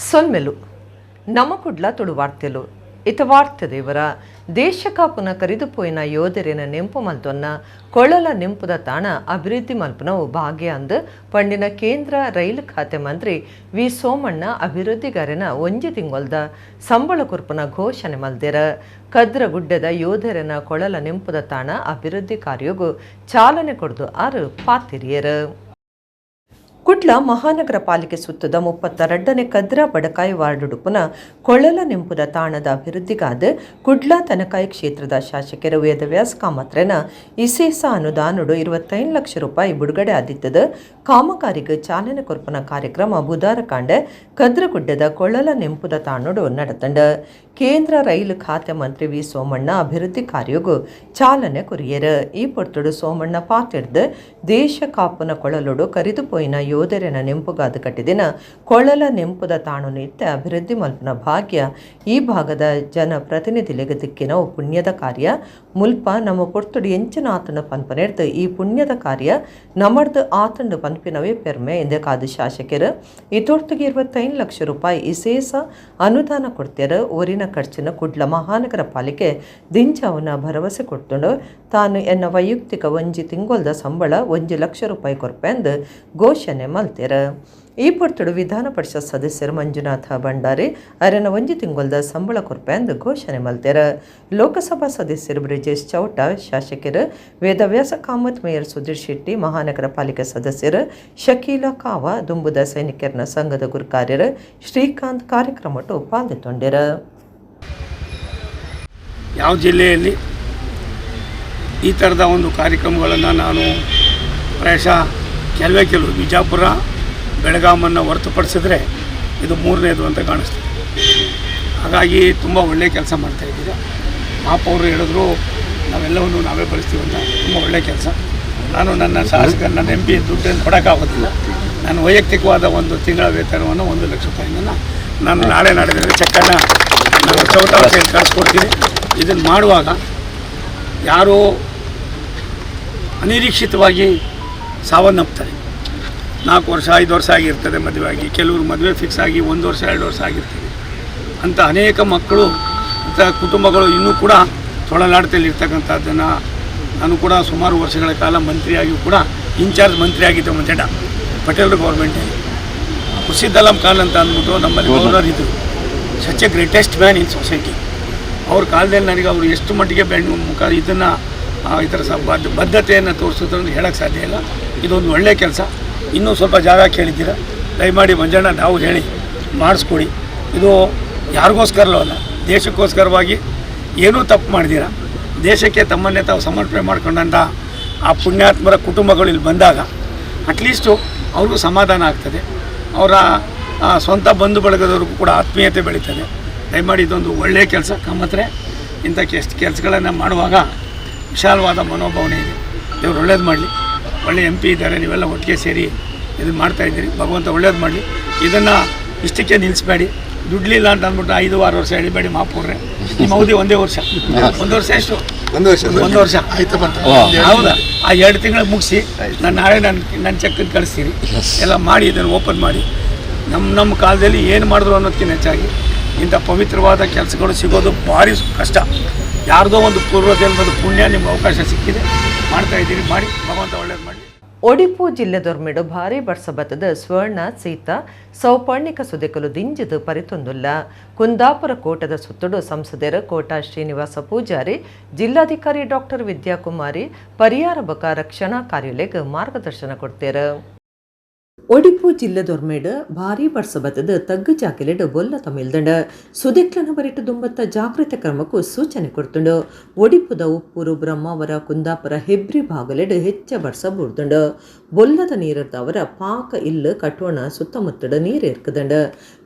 ಸೊಲ್ಮೆಲು ನಮ್ಮ ಕುಡ್ಲ ತುಳು ವಾರ್ತೆಲು ಇತ ವಾರ್ತೆ ದೇವರ ದೇಶ ಕಾಪುನ ಕರಿದು ಪೋಯಿನ ಯೋಧರೆನ ನೆಂಪು ಮಲ್ತೊನ್ನ ಕೊಳಲ ನೆಂಪುದ ತಾಣ ಅಭಿವೃದ್ಧಿ ಮಲ್ಪುನವು ಭಾಗ್ಯ ಅಂದ್ ಪಂಡಿನ ಕೇಂದ್ರ ರೈಲು ಖಾತೆ ಮಂತ್ರಿ ವಿ ಸೋಮಣ್ಣ ಅಭಿವೃದ್ಧಿಗಾರನ ಒಂಜಿ ತಿಂಗೊಲ್ದ ಸಂಬಳ ಕೊರ್ಪುನ ಘೋಷಣೆ ಮಲ್ದೆರ. ಕದ್ರಗುಡ್ಡದ ಯೋಧರೆನ ಕೊಳಲ ನೆಂಪುದ ತಾಣ ಅಭಿವೃದ್ಧಿ ಕಾರ್ಯಗು ಚಾಲನೆ ಕೊರ್ದು ಆರು ಪಾತಿರಿಯರು. ಕುಡ್ಲ ಮಹಾನಗರ ಪಾಲಿಕೆ ಸುತ್ತದ 32ನೇ ಕದ್ರಾ ಬಡಕಾಯಿ ವಾರ್ಡುಡುಪುನ ಕೊಳಲ ನೆಂಪುದ ತಾಣದ ಅಭಿವೃದ್ಧಿಗಾದ ಕುಡ್ಲ ತನಕಾಯಿ ಕ್ಷೇತ್ರದ ಶಾಸಕರು ವೇದವ್ಯಾಸ ಕಾಮತ್ರೆನ ಇಸೇಸ ಅನುದಾನಡು 25 ಲಕ್ಷ ರೂಪಾಯಿ ಬಿಡುಗಡೆ ಆದಿತ್ತದ. ಕಾಮಗಾರಿಗೆ ಚಾಲನೆ ಕೊರ್ಪುನ ಕಾರ್ಯಕ್ರಮ ಬುಧಾರ ಕಾಂಡೆ ಕದ್ರಗುಡ್ಡದ ಕೊಳಲ ನೆಂಪುದ ತಾಣಡು ನಡೆತಂಡ. ಕೇಂದ್ರ ರೈಲು ಖಾತೆ ಮಂತ್ರಿ ವಿ ಸೋಮಣ್ಣ ಅಭಿವೃದ್ಧಿ ಕಾರ್ಯಗೂ ಚಾಲನೆ ಕೊರಿಯರು. ಈ ಪೊರ್ತುಡು ಸೋಮಣ್ಣ ಪಾತಿಡ್ದು ದೇಶ ಕಾಪುನ ಕೊಳಲುಡು ಕರಿದು ಪೋಯಿನ ಯೋಧರೆನ ನೆಂಪುಗಾದ ಕಟ್ಟಿದಿನ ಕೊಳಲ ನೆಂಪುದ ತಾಣು ನಿತ್ಯ ಅಭಿವೃದ್ಧಿ ಮಲ್ಪುನ ಭಾಗ್ಯ ಈ ಭಾಗದ ಜನಪ್ರತಿನಿಧಿಲಿಗೆ ದಿಕ್ಕಿನ ಪುಣ್ಯದ ಕಾರ್ಯ. ಮುಲ್ಪ ನಮ್ಮ ಪೊರ್ತುಡು ಎಂಚಿನ ಆತನ ಪನ್ಪನೆಡ್ದು ಈ ಪುಣ್ಯದ ಕಾರ್ಯ ನಮಡ್ದು ಆತಂಡು ಪನ್ಪಿನವೇ ಪೆರ್ಮೆ ಎಂದೆ ಕಾದು ಶಾಸಕರು. ಈ ತೊರ್ತುಗೆ 25 ಲಕ್ಷ ರೂಪಾಯಿ ಇಸೇಸ ಅನುದಾನ ಕೊಡ್ತಾರೆ. ಊರಿನ ಖರ್ಚಿನ ಕುಡ್ಲ ಮಹಾನಗರ ಪಾಲಿಕೆ ದಿಂಚವನ ಭರವಸೆ ಕೊಡ್ತುಂಡು. ತಾನು ಎನ್ನ ವೈಯಕ್ತಿಕ ಒಂಜಿ ತಿಂಗೊಲ್ದ ಸಂಬಳ 1 ಲಕ್ಷ ರೂಪಾಯಿ ಕೊರ್ಪೆಂದು ಘೋಷಣೆ ಮಲ್ತೆರ. ಈ ಪೊರ್ತುಡು ವಿಧಾನ ಪರಿಷತ್ ಸದಸ್ಯರು ಮಂಜುನಾಥ ಭಂಡಾರಿ ಅರೆನ ಒಂಜಿ ತಿಂಗೊಲ್ದ ಸಂಬಳ ಕೊರ್ಪೆಂದು ಘೋಷಣೆ ಮಲ್ತೆರ. ಲೋಕಸಭಾ ಸದಸ್ಯರು ಬ್ರಿಜೇಶ್ ಚೌಟ, ಶಾಸಕರು ವೇದವ್ಯಾಸ ಕಾಮತ್, ಮೇಯರ್ ಸುಧೀರ್ ಶೆಟ್ಟಿ, ಮಹಾನಗರ ಪಾಲಿಕೆ ಸದಸ್ಯರು ಶಕೀಲಾ ಕಾವ, ದುಂಬುದ ಸೈನಿಕರನ ಸಂಘದ ಗುರುಕಾರ್ಯರು ಶ್ರೀಕಾಂತ್ ಕಾರ್ಯಕ್ರಮಟ್ಟು ಪಾಲ್ಗೊಂಡಿರು. ಯಾವ ಜಿಲ್ಲೆಯಲ್ಲಿ ಈ ಥರದ ಒಂದು ಕಾರ್ಯಕ್ರಮಗಳನ್ನು ನಾನು ಪ್ರಾಯಶಃ ಕೆಲವೇ ಕೆಲವು ಬಿಜಾಪುರ, ಬೆಳಗಾಮನ್ನು ಹೊರತುಪಡಿಸಿದ್ರೆ ಇದು ಮೂರನೇದು ಅಂತ ಕಾಣಿಸ್ತದೆ. ಹಾಗಾಗಿ ತುಂಬ ಒಳ್ಳೆಯ ಕೆಲಸ ಮಾಡ್ತಾಯಿದ್ದೀರಾ. ಮಹಾಪೌರು ಹೇಳಿದ್ರು ನಾವೆಲ್ಲವನ್ನು ನಾವೇ ಭರಿಸ್ತೀವಿ ಅಂತ. ತುಂಬ ಒಳ್ಳೆಯ ಕೆಲಸ. ನಾನು ನನ್ನ ಶಾಸಕ, ನನ್ನ ಎಂ ಪಿ ದುಡ್ಡನ್ನು ಕೊಡೋಕ್ಕಾಗೋದಿಲ್ಲ. ನಾನು ವೈಯಕ್ತಿಕವಾದ ಒಂದು ತಿಂಗಳ ವೇತನವನ್ನು 1 ಲಕ್ಷ ರೂಪಾಯಿನ ನಾನು ನಾಳೆ ನಾಡಿದ್ರೆ ಚೆಕ್ಕನ್ನು ನಾನು ಚೌಟ ಕೈಲಿ ಕಳಿಸ್ಕೊಡ್ತೀನಿ. ಇದನ್ನು ಮಾಡುವಾಗ ಯಾರೋ ಅನಿರೀಕ್ಷಿತವಾಗಿ ಸಾವನ್ನಪ್ತಾರೆ. 4 ವರ್ಷ 5 ವರ್ಷ ಆಗಿರ್ತದೆ ಮದುವೆ ಆಗಿ. ಕೆಲವರು ಮದುವೆ ಫಿಕ್ಸ್ ಆಗಿ 1 ವರ್ಷ 2 ವರ್ಷ ಆಗಿರ್ತದೆ. ಅಂಥ ಅನೇಕ ಮಕ್ಕಳು, ಅಂಥ ಕುಟುಂಬಗಳು ಇನ್ನೂ ಕೂಡ ತೊಳಲಾಟದಲ್ಲಿ ಇರ್ತಕ್ಕಂಥದ್ದನ್ನು ನಾನು ಕೂಡ ಸುಮಾರು ವರ್ಷಗಳ ಕಾಲ ಮಂತ್ರಿಯಾಗಿಯೂ ಕೂಡ ಇನ್ಚಾರ್ಜ್ ಮಂತ್ರಿ ಆಗಿದ್ದೆ ಮಂಜಣ್ಣ ಪಟೇಲ್ರು ಗೌರ್ಮೆಂಟಲ್ಲಿ. ಖುರ್ಷಿದ್ ಅಲಂ ಖಾನ್ ಅಂತ ಅಂದ್ಬಿಟ್ಟು ನಮ್ಮಲ್ಲಿ ಗವರ್ನರ್ ಇದ್ದರು. Such a greatest man in society. ಅವ್ರ ಕಾಲದಲ್ಲಿ ನನಗೆ ಅವರು ಎಷ್ಟು ಮಟ್ಟಿಗೆ ಬೆಣ್ಣು ಮುಖ ಇದನ್ನು ಈ ಥರ ಸ ಬದ್ಧತೆಯನ್ನು ತೋರಿಸಿದ್ರು ಅಂತ ಹೇಳೋಕ್ಕೆ ಸಾಧ್ಯ ಇಲ್ಲ. ಇದೊಂದು ಒಳ್ಳೆಯ ಕೆಲಸ. ಇನ್ನೂ ಸ್ವಲ್ಪ ಜಾಗ ಕೇಳಿದ್ದೀರ, ದಯಮಾಡಿ ಮಂಜಣ್ಣ ನಾವು ಹೇಳಿ ಮಾಡಿಸ್ಕೊಡಿ. ಇದು ಯಾರಿಗೋಸ್ಕರಲೂ ಅಲ್ಲ, ದೇಶಕ್ಕೋಸ್ಕರವಾಗಿ. ಏನೂ ತಪ್ಪು ಮಾಡ್ದಿರ ದೇಶಕ್ಕೆ ತಮ್ಮನ್ನೇ ತಾವು ಸಮರ್ಪಣೆ ಮಾಡ್ಕೊಂಡಂಥ ಆ ಪುಣ್ಯಾತ್ಮರ ಕುಟುಂಬಗಳು ಇಲ್ಲಿ ಬಂದಾಗ ಅಟ್ಲೀಸ್ಟು ಅವ್ರಿಗೂ ಸಮಾಧಾನ ಆಗ್ತದೆ. ಅವರ ಸ್ವಂತ ಬಂಧು ಬಳಗದವ್ರಿಗೂ ಕೂಡ ಆತ್ಮೀಯತೆ ಬೆಳೀತದೆ. ದಯಮಾಡಿ ಇದೊಂದು ಒಳ್ಳೆಯ ಕೆಲಸ ಕಾಮತ್ರೆ. ಇಂಥ ಕೆಲಸಗಳನ್ನು ಮಾಡುವಾಗ ವಿಶಾಲವಾದ ಮನೋಭಾವನೆ ಇದೆ. ದೇವರು ಒಳ್ಳೇದು ಮಾಡಲಿ. ಒಳ್ಳೆಯ ಎಂ ಪಿ ಇದ್ದಾರೆ, ನೀವೆಲ್ಲ ಒಟ್ಟಿಗೆ ಸೇರಿ ಇದನ್ನು ಮಾಡ್ತಾಯಿದ್ದೀರಿ. ಭಗವಂತ ಒಳ್ಳೇದು ಮಾಡಲಿ. ಇದನ್ನು ಇಷ್ಟಕ್ಕೆ ನಿಲ್ಲಿಸಬೇಡಿ. ದುಡ್ಲಿಲ್ಲ ಅಂತ ಅಂದ್ಬಿಟ್ಟು 5-6 ವರ್ಷ ಎಳಿಬೇಡಿ ಮಹಾಪೌರ್ರೆ. ನಿಮ್ಮ ಅವಧಿ ಒಂದೇ ವರ್ಷ, ಒಂದು ವರ್ಷ ಎಷ್ಟು? ಒಂದು ವರ್ಷ. ಒಂದು ವರ್ಷ ಆಯ್ತು ಬಂತು. ಹೌದಾ? ಆ 2 ತಿಂಗಳು ಮುಗಿಸಿ ನಾನು ನಾಳೆ ನನ್ನ ನನ್ನ ಚೆಕ್ ಕಳಿಸ್ತೀನಿ. ಎಲ್ಲ ಮಾಡಿ ಇದನ್ನು ಓಪನ್ ಮಾಡಿ. ನಮ್ಮ ನಮ್ಮ ಕಾಲದಲ್ಲಿ ಏನು ಮಾಡಿದ್ರು ಅನ್ನೋದಕ್ಕಿಂತ ಹೆಚ್ಚಾಗಿ ಇಂಥ ಪವಿತ್ರವಾದ ಕೆಲಸಗಳು ಸಿಗೋದು ಭಾರಿ ಕಷ್ಟ. ಯಾರ್ದೋ ಒಂದು ಪೂರ್ವ ಜನ್ಮದ ಪುಣ್ಯ ನಿಮ್ಗೆ ಅವಕಾಶ ಸಿಕ್ಕಿದೆ, ಮಾಡ್ತಾ ಇದ್ದೀರಿ. ಮಾಡಿ, ಭಗವಂತ ಒಳ್ಳೇದು ಮಾಡಿ. ಒಡಿಪು ಜಿಲ್ಲೆದೊರ್ಮೆಡು ಭಾರೀ ಬರ್ಸಬತ್ತದ ಸ್ವರ್ಣ ಸೀತಾ ಸೌಪರ್ಣಿಕ ಸುದೆಕಲು ದಿಂಜದು ಪರಿತೊಂದುಲ್ಲ. ಕುಂದಾಪುರ ಕೋಟದ ಸುತ್ತುಡು ಸಂಸದರ ಕೋಟ ಶ್ರೀನಿವಾಸ ಪೂಜಾರಿ, ಜಿಲ್ಲಾಧಿಕಾರಿ ಡಾಕ್ಟರ್ ವಿದ್ಯಾಕುಮಾರಿ ಪರಿಹಾರ ಬಕ ರಕ್ಷಣಾ ಕಾರ್ಯಾಲಯಕ್ಕೆ ಮಾರ್ಗದರ್ಶನ ಕೊಡ್ತೇರ. ಒಡಿಪು ಜಿಲ್ಲೆದೊರ್ಮೇಡು ಭಾರೀ ಬರ್ಸಬತ್ತದ ತಗ್ಗು ಜಾಕೆಲೆಡು ಬೊಲ್ಲ ತಮಿಳ್ದಂಡ ಸುದೆಕ್ಲನ ಬರಿಟ್ಟು ದುಂಬತ್ತ ಜಾಗೃತೆ ಕ್ರಮಕ್ಕೂ ಸೂಚನೆ ಕೊಡ್ತುಂಡು. ಒಡಿಪುದ ಉಪ್ಪೂರು, ಬ್ರಹ್ಮಾವರ, ಕುಂದಾಪುರ, ಹೆಬ್ರಿ ಭಾಗಲೆಡು ಹೆಚ್ಚ ಬರ್ಸ ಬೂರ್ದುಂಡು. ಬೊಲ್ಲದ ನೀರದವರ ಪಾಕ ಇಲ್ಲು ಕಟ್ಟೋಣ ಸುತ್ತಮುತ್ತಡು ನೀರು ಇರ್ಕದಂಡ.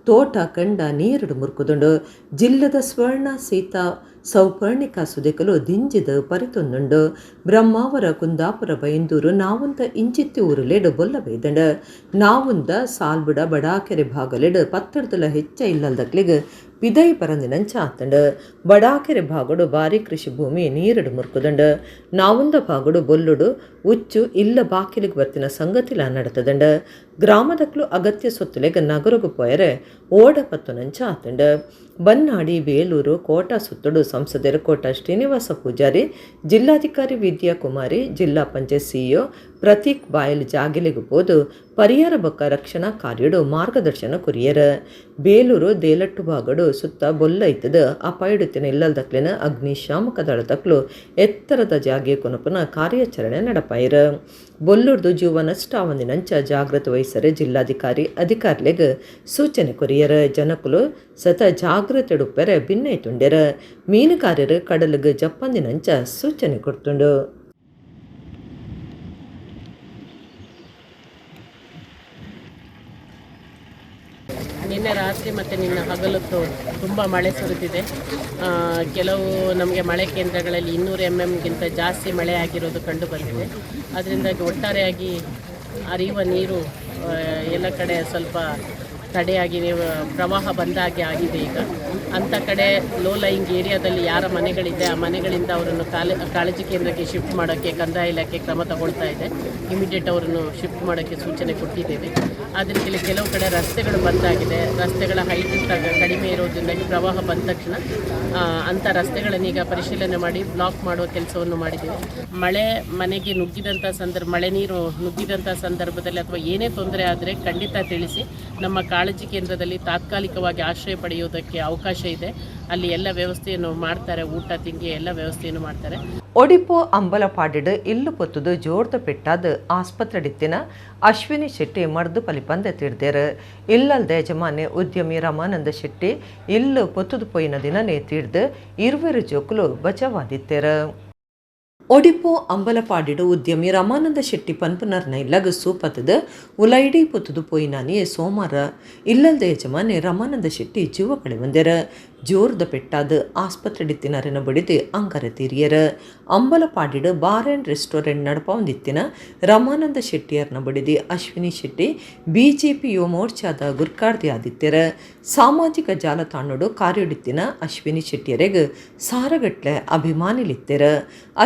ತೋಟ ಕಂಡ ನೀರುಡು ಮುರ್ಕುದುಂಡು. ಜಿಲ್ಲದ ಸ್ವರ್ಣ ಸೀತಾ ಸೌಪರ್ಣಿಕ ಸುದೆಕಲು ದಿಂಜಿದ ಪರಿತೊಂದುಂಡು. ಬ್ರಹ್ಮಾವರ, ಕುಂದಾಪುರ, ಬೈಂದೂರು, ನಾವುಂದ ಇಂಚಿತ್ತಿ ಊರುಲೆಡು ಬೊಲ್ಲ ಬೈದಂಡ. ನಾವುಂದ ಸಾಲ್ಬುಡ ಬಡಾಕೆರೆ ಭಾಗಲೆಡು ಪತ್ತಡ್ದಲ ಹೆಚ್ಚ ಇಲ್ಲಲ್ದಕ್ಲಿಗ್ ಪಿದೈ ಪರಂದಿನಂಚ ಆತಂಡು. ಬಡಾಕೆರೆ ಭಾಗಡು ಭಾರಿ ಕೃಷಿ ಭೂಮಿ ನೀರುಡು ಮುರ್ಕುದಂಡು. ನಾವುಂದ ಭಾಗಡು ಬೊಲ್ಲುಡು ಉಚ್ಚು ಇಲ್ಲ ಬಾಕಿಲಿಗೆ ಬರ್ತಿನ ಸಂಗತಿಲ ನಡತದಂಡು. ಗ್ರಾಮದಕ್ಲು ಅಗತ್ಯ ಸೊತ್ತುಲೆಗ ನಗರಗು ಪೋಯರೆ ಓಡ ಪತ್ತುನಂಚ ಆತಂಡು. ಬನ್ನಾಡಿ ಬೇಲೂರು ಕೋಟಾ ಸುತ್ತುಡು ಸಂಸದರು ಕೋಟ ಶ್ರೀನಿವಾಸ ಪೂಜಾರಿ, ಜಿಲ್ಲಾಧಿಕಾರಿ ವಿದ್ಯಾಕುಮಾರಿ, ಜಿಲ್ಲಾ ಪಂಚಾಯತ್ ಸಿಇಒ ಪ್ರತೀಕ್ ಬಾಯಲ್ ಜಾಗಿಲಿಗೆ ಪೋದು ಪರಿಹಾರ ಬೊಕ್ಕ ರಕ್ಷಣಾ ಕಾರ್ಯಡು ಮಾರ್ಗದರ್ಶನ ಕೊರಿಯರ್. ಬೇಲೂರು ದೇಲಟ್ಟು ಭಾಗಡು ಸುತ್ತ ಬೊಲ್ಲ ಇತ್ತದ ಅಪಾಯಡುತ್ತಿನ ಇಲ್ಲಲ್ದಕ್ಲಿನ ಅಗ್ನಿಶಾಮಕ ದಳದಕ್ಲು ಎತ್ತರದ ಜಾಗೆ ಕೊನಪುನ ಕಾರ್ಯಾಚರಣೆ ನಡಪಾಯಿರ. ಬೊಲ್ಲುರ್ದು ಜೀವ ನಷ್ಟ ಆವಂದಿನಂಚ ಜಾಗೃತ ವಹಿಸರೆ ಜಿಲ್ಲಾಧಿಕಾರಿ ಅಧಿಕಾರಿಲೆಗ್ ಸೂಚನೆ ಕೊರಿಯರ್. ಜನಕುಲು ಸತ ಜಾಗೃತೆಡುಪ್ಪೆರೆ ಭಿನ್ನೈತುಂಡೆರ. ಮೀನುಗಾರರು ಕಡಲಿಗೆ ಜಪ್ಪಂದಿನಂಚ ಸೂಚನೆ ಕೊಡ್ತುಂಡು. ನಿನ್ನೆ ರಾತ್ರಿ ಮತ್ತು ನಿನ್ನೆ ಹಗಲೊತ್ತು ತುಂಬ ಮಳೆ ಸುರಿದಿದೆ. ಕೆಲವು ನಮಗೆ ಮಳೆ ಕೇಂದ್ರಗಳಲ್ಲಿ 200 mm ಜಾಸ್ತಿ ಮಳೆ ಆಗಿರೋದು ಕಂಡು ಬಂದಿದೆ. ಅದರಿಂದಾಗಿ ಒಟ್ಟಾರೆಯಾಗಿ ಹರಿಯುವ ನೀರು ಎಲ್ಲ ಕಡೆ ಸ್ವಲ್ಪ ತಡೆಯಾಗಿ ಪ್ರವಾಹ ಬಂದಾಗೆ ಆಗಿದೆ. ಈಗ ಅಂಥ ಕಡೆ ಲೋ ಲೈಯಿಂಗ್ ಏರಿಯಾದಲ್ಲಿ ಯಾರ ಮನೆಗಳಿದೆ ಆ ಮನೆಗಳಿಂದ ಅವರನ್ನು ಕಾಳಜಿ ಕೇಂದ್ರಕ್ಕೆ ಶಿಫ್ಟ್ ಮಾಡೋಕ್ಕೆ ಕಂದಾಯ ಇಲಾಖೆ ಕ್ರಮ ತಗೊಳ್ತಾ ಇದೆ. ಇಮಿಡಿಯೇಟ್ ಅವರನ್ನು ಶಿಫ್ಟ್ ಮಾಡೋಕ್ಕೆ ಸೂಚನೆ ಕೊಟ್ಟಿದ್ದೇವೆ. ಅದೇ ರೀತಿಯಲ್ಲಿ ಕೆಲವು ಕಡೆ ರಸ್ತೆಗಳು ಬಂದಾಗಿದೆ. ರಸ್ತೆಗಳ ಹೈಟ್ ಕಡಿಮೆ ಇರೋದ್ರಿಂದಾಗಿ ಪ್ರವಾಹ ಬಂದ ತಕ್ಷಣ ಅಂಥ ರಸ್ತೆಗಳನ್ನೀಗ ಪರಿಶೀಲನೆ ಮಾಡಿ ಬ್ಲಾಕ್ ಮಾಡುವ ಕೆಲಸವನ್ನು ಮಾಡಿದ್ದೀವಿ. ಮಳೆ ಮನೆಗೆ ನುಗ್ಗಿದಂಥ ಮಳೆ ನೀರು ನುಗ್ಗಿದಂಥ ಸಂದರ್ಭದಲ್ಲಿ ಅಥವಾ ಏನೇ ತೊಂದರೆ ಆದರೆ ಖಂಡಿತ ತಿಳಿಸಿ. ನಮ್ಮ ಕಾಳಜಿ ಕೇಂದ್ರದಲ್ಲಿ ತಾತ್ಕಾಲಿಕವಾಗಿ ಆಶ್ರಯ ಪಡೆಯುವುದಕ್ಕೆ ಅವಕಾಶ ಇದೆ. ಅಲ್ಲಿ ಎಲ್ಲ ವ್ಯವಸ್ಥೆಯನ್ನು ಮಾಡ್ತಾರೆ, ಊಟ ತಿಂಡಿ ಎಲ್ಲ ವ್ಯವಸ್ಥೆಯನ್ನು ಮಾಡ್ತಾರೆ. ಒಡಿಪು ಅಂಬಲಪಾಡಿಡು ಇಲ್ಲು ಪೊತ್ತುದು ಜೋರ್ದ ಪೆಟ್ಟಾದ ಆಸ್ಪತ್ರೆಡಿತ್ತಿನ ಅಶ್ವಿನಿ ಶೆಟ್ಟಿ ಮರ್ದು ಪಲಿಪಂದೆ ತೀರ್ದೇರು. ಇಲ್ಲಲ್ದ ಯಜಮಾನೆ ಉದ್ಯಮಿ ರಮಾನಂದ ಶೆಟ್ಟಿ ಇಲ್ಲು ಪೊತ್ತುದು ಪೋಯಿನ ದಿನನೇ ತೀರ್ದು ಇರುವರು ಜೋಕುಲು ಬಚಾವಾದಿತ್ತೇರು. ಒಡಿಪು ಅಂಬಲಪಾಡಿಡು ಉದ್ಯಮಿ ರಮಾನಂದ ಶೆಟ್ಟಿ ಪನ್ಪುನರ್ನ ಇಲ್ಲಗ ಸೂಪತ್ತದ ಉಲೈಡಿ ಪೊತ್ತುದು ಪೋಯಿನಾನಿಯೇ ಸೋಮವಾರ ಇಲ್ಲಲ್ದ ಯಜಮಾನೆ ರಮಾನಂದ ಶೆಟ್ಟಿ ಜೀವ ಕಳೆ ಬಂದೆರ. ಜೋರ್ದ ಪೆಟ್ಟಾದ ಆಸ್ಪತ್ರೆಡಿತ್ತಿನರೆನ ಬಡಿದು ಅಂಗರ ತೀರಿಯರ. ಅಂಬಲಪಾಡಿಡು ಬಾರ್ ಆ್ಯಂಡ್ ರೆಸ್ಟೋರೆಂಟ್ ನಡಪವಂದಿತ್ತಿನ ರಮಾನಂದ ಶೆಟ್ಟಿಯರ್ನ ಬಡಿದು ಅಶ್ವಿನಿ ಶೆಟ್ಟಿ ಬಿಜೆಪಿ ಯುವ ಮೋರ್ಚಾದ ಗುರ್ಕಾರ್ದಿ ಆದಿತ್ಯರ. ಸಾಮಾಜಿಕ ಜಾಲತಾಣಡು ಕಾರ್ಯಡಿತ್ತಿನ ಅಶ್ವಿನಿ ಶೆಟ್ಟಿಯರೆಗ್ ಸಾರಗಟ್ಲೆ ಅಭಿಮಾನಿಲಿತ್ತೆರ.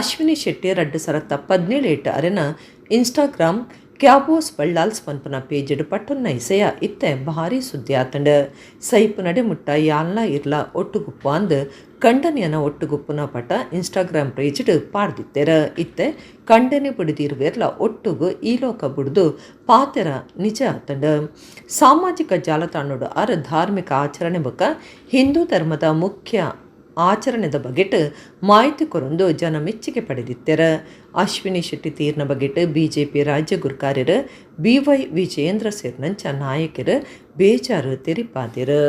ಅಶ್ವಿನಿ ಶೆಟ್ಟಿ 2017 ಅರೆನ ಇನ್ಸ್ಟಾಗ್ರಾಮ್ ಕ್ಯಾಬೋಸ್ ಬಳ್ಳಾಲ್ಸ್ ಪನ್ಪನ ಪೇಜಡ್ ಪಟ್ಟೊನ್ನ ಇಸೆಯ ಇತ್ತೆ ಭಾರಿ ಸುದ್ದಿ ಆತಂಡ. ಸೈಪು ನಡೆಮುಟ್ಟ ಯಾಲ್ನ ಇರ್ಲ ಒಟ್ಟುಗುಪ್ಪು ಅಂದ್ ಕಂಡನಿಯನ ಒಟ್ಟುಗುಪ್ಪುನ ಪಟ ಇನ್ಸ್ಟಾಗ್ರಾಮ್ ಪೇಜ್ಡ್ ಪಾಡ್ದಿತ್ತೆರ. ಇತ್ತೆ ಕಂಡನೆ ಬಿಡಿದಿರುವೆರ್ಲ ಒಟ್ಟುಗು ಈ ಲೋಕ ಬುಡ್ದು ಪಾತೆರ ನಿಜ ಆತಂಡ. ಸಾಮಾಜಿಕ ಜಾಲತಾಣಡು ಅರ ಧಾರ್ಮಿಕ ಆಚರಣೆ ಬೊಕ್ಕ ಹಿಂದೂ ಧರ್ಮದ ಮುಖ್ಯ ಆಚರಣೆದ ಬಗೆಟ್ ಮಾಹಿತಿ ಕೊರೊಂದು ಜನ ಮೆಚ್ಚುಗೆ ಪಡೆದಿತ್ತೆರ. ಅಶ್ವಿನಿ ಶೆಟ್ಟಿ ತೀರ್ನ ಬಗೆಟ್ ಬಿಜೆಪಿ ರಾಜ್ಯ ಗುರ್ಕಾರ್ಯರು ಬಿವೈ ವಿಜಯೇಂದ್ರ ಸೇರಿನಂಚ ನಾಯಕರು ಬೇಜಾರು ತೆರಿಪಾದಿರು.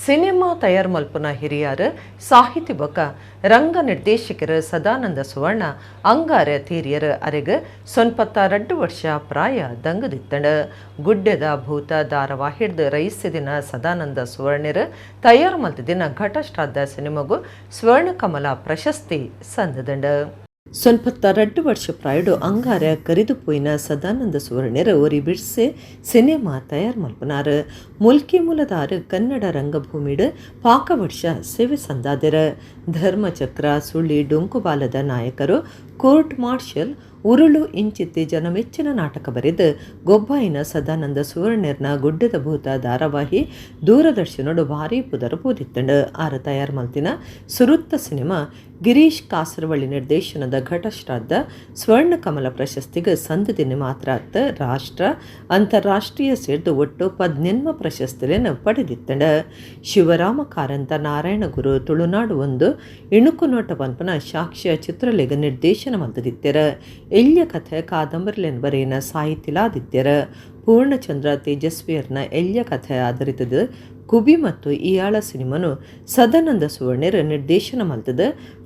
ಸಿನಿಮಾ ತಯಾರ್ ಮಲ್ಪುನ ಹಿರಿಯರು ಸಾಹಿತಿ ಬೊಕ್ಕ ರಂಗ ನಿರ್ದೇಶಕರು ಸದಾನಂದ ಸುವರ್ಣ ಅಂಗಾರೆ ತೀರಿಯರು ಅರೆಗ್ 92 ವರ್ಷ ಪ್ರಾಯ ದಂಗದಿತ್ತಂಡ. ಗುಡ್ಡೆದ ಭೂತ ಧಾರಾವಾಹಿಡ್ದು ರೈಸಿದಿನ ಸದಾನಂದ ಸುವರ್ಣರು ತಯಾರು ಮಲ್ತಿದಿನ ಘಟಶ್ರಾದ್ದ ಸಿನಿಮಾಗು ಸ್ವರ್ಣಕಮಲ ಪ್ರಶಸ್ತಿ ಸಂದದಂಡ. 92 ವರ್ಷ ಪ್ರಾಯಡು ಅಂಗಾರ ಕರಿದು ಪೋಯಿನ ಸದಾನಂದ ಸುವರ್ಣರು ಒರಿ ಬಿಡ್ಸೆ ಸಿನಿಮಾ ತಯಾರು ಮಲ್ಪನಾರು. ಮುಲ್ಕಿ ಮೂಲದಾರು ಕನ್ನಡ ರಂಗಭೂಮಿಡು ಪಾಕ ವರ್ಷ ಸೇವೆ ಸಂದಾದರ. ಧರ್ಮಚಕ್ರ, ಸುಳ್ಳಿ, ಡೊಂಕುಬಾಲದ ನಾಯಕರು, ಕೋರ್ಟ್ ಮಾರ್ಷಲ್, ಉರುಳು ಇಂಚಿತ್ತಿ ಜನಮೆಚ್ಚಿನ ನಾಟಕ ಬರೆದು ಗೊಬ್ಬಾಯಿನ ಸದಾನಂದ ಸುವರ್ಣರ್ನ ಗುಡ್ಡದ ಭೂತ ಧಾರಾವಾಹಿ ದೂರದರ್ಶನಡು ಭಾರೀ ಪುದರು ಪೂದಿತ್ತಂಡು. ಆರ ತಯಾರು ಮಲ್ತಿನ ಸುರುತ್ತ ಸಿನಿಮಾ ಗಿರೀಶ್ ಕಾಸರವಳ್ಳಿ ನಿರ್ದೇಶನದ ಘಟಶ್ರಾದ್ದ ಸ್ವರ್ಣಕಮಲ ಪ್ರಶಸ್ತಿಗೆ ಸಂದದಿನ ಮಾತ್ರ ಅತ್ತ ರಾಷ್ಟ್ರ ಅಂತಾರಾಷ್ಟ್ರೀಯ ಸೇರಿದು ಒಟ್ಟು 18 ಪ್ರಶಸ್ತಿಗಳನ್ನು ಪಡೆದಿತ್ತಂಡ. ಶಿವರಾಮ ಕಾರಂತ, ನಾರಾಯಣಗುರು, ತುಳುನಾಡು ಒಂದು, ಇಣುಕು ನೋಟ ಪನ್ಪನ ಸಾಕ್ಷ್ಯ ಚಿತ್ರಲೇಖ ನಿರ್ದೇಶನ ಮಲ್ತದಿತ್ತೆರ. ಎಲ್ಯ ಕಥೆ ಕಾದಂಬರಿಲೆನ್ ಬರೆಯಿನ ಸಾಹಿತಿಲಾದಿತ್ಯರ. ಪೂರ್ಣಚಂದ್ರ ತೇಜಸ್ವಿಯರ್ನ ಎಲ್ಯ ಕಥೆ ಆಧರಿತದ ಕುಬಿ ಮತ್ತು ಇಯಾಳ ಸಿನಿಮಾನು ಸದಾನಂದ ಸುವರ್ಣರ ನಿರ್ದೇಶನ ಮಲ್ತದ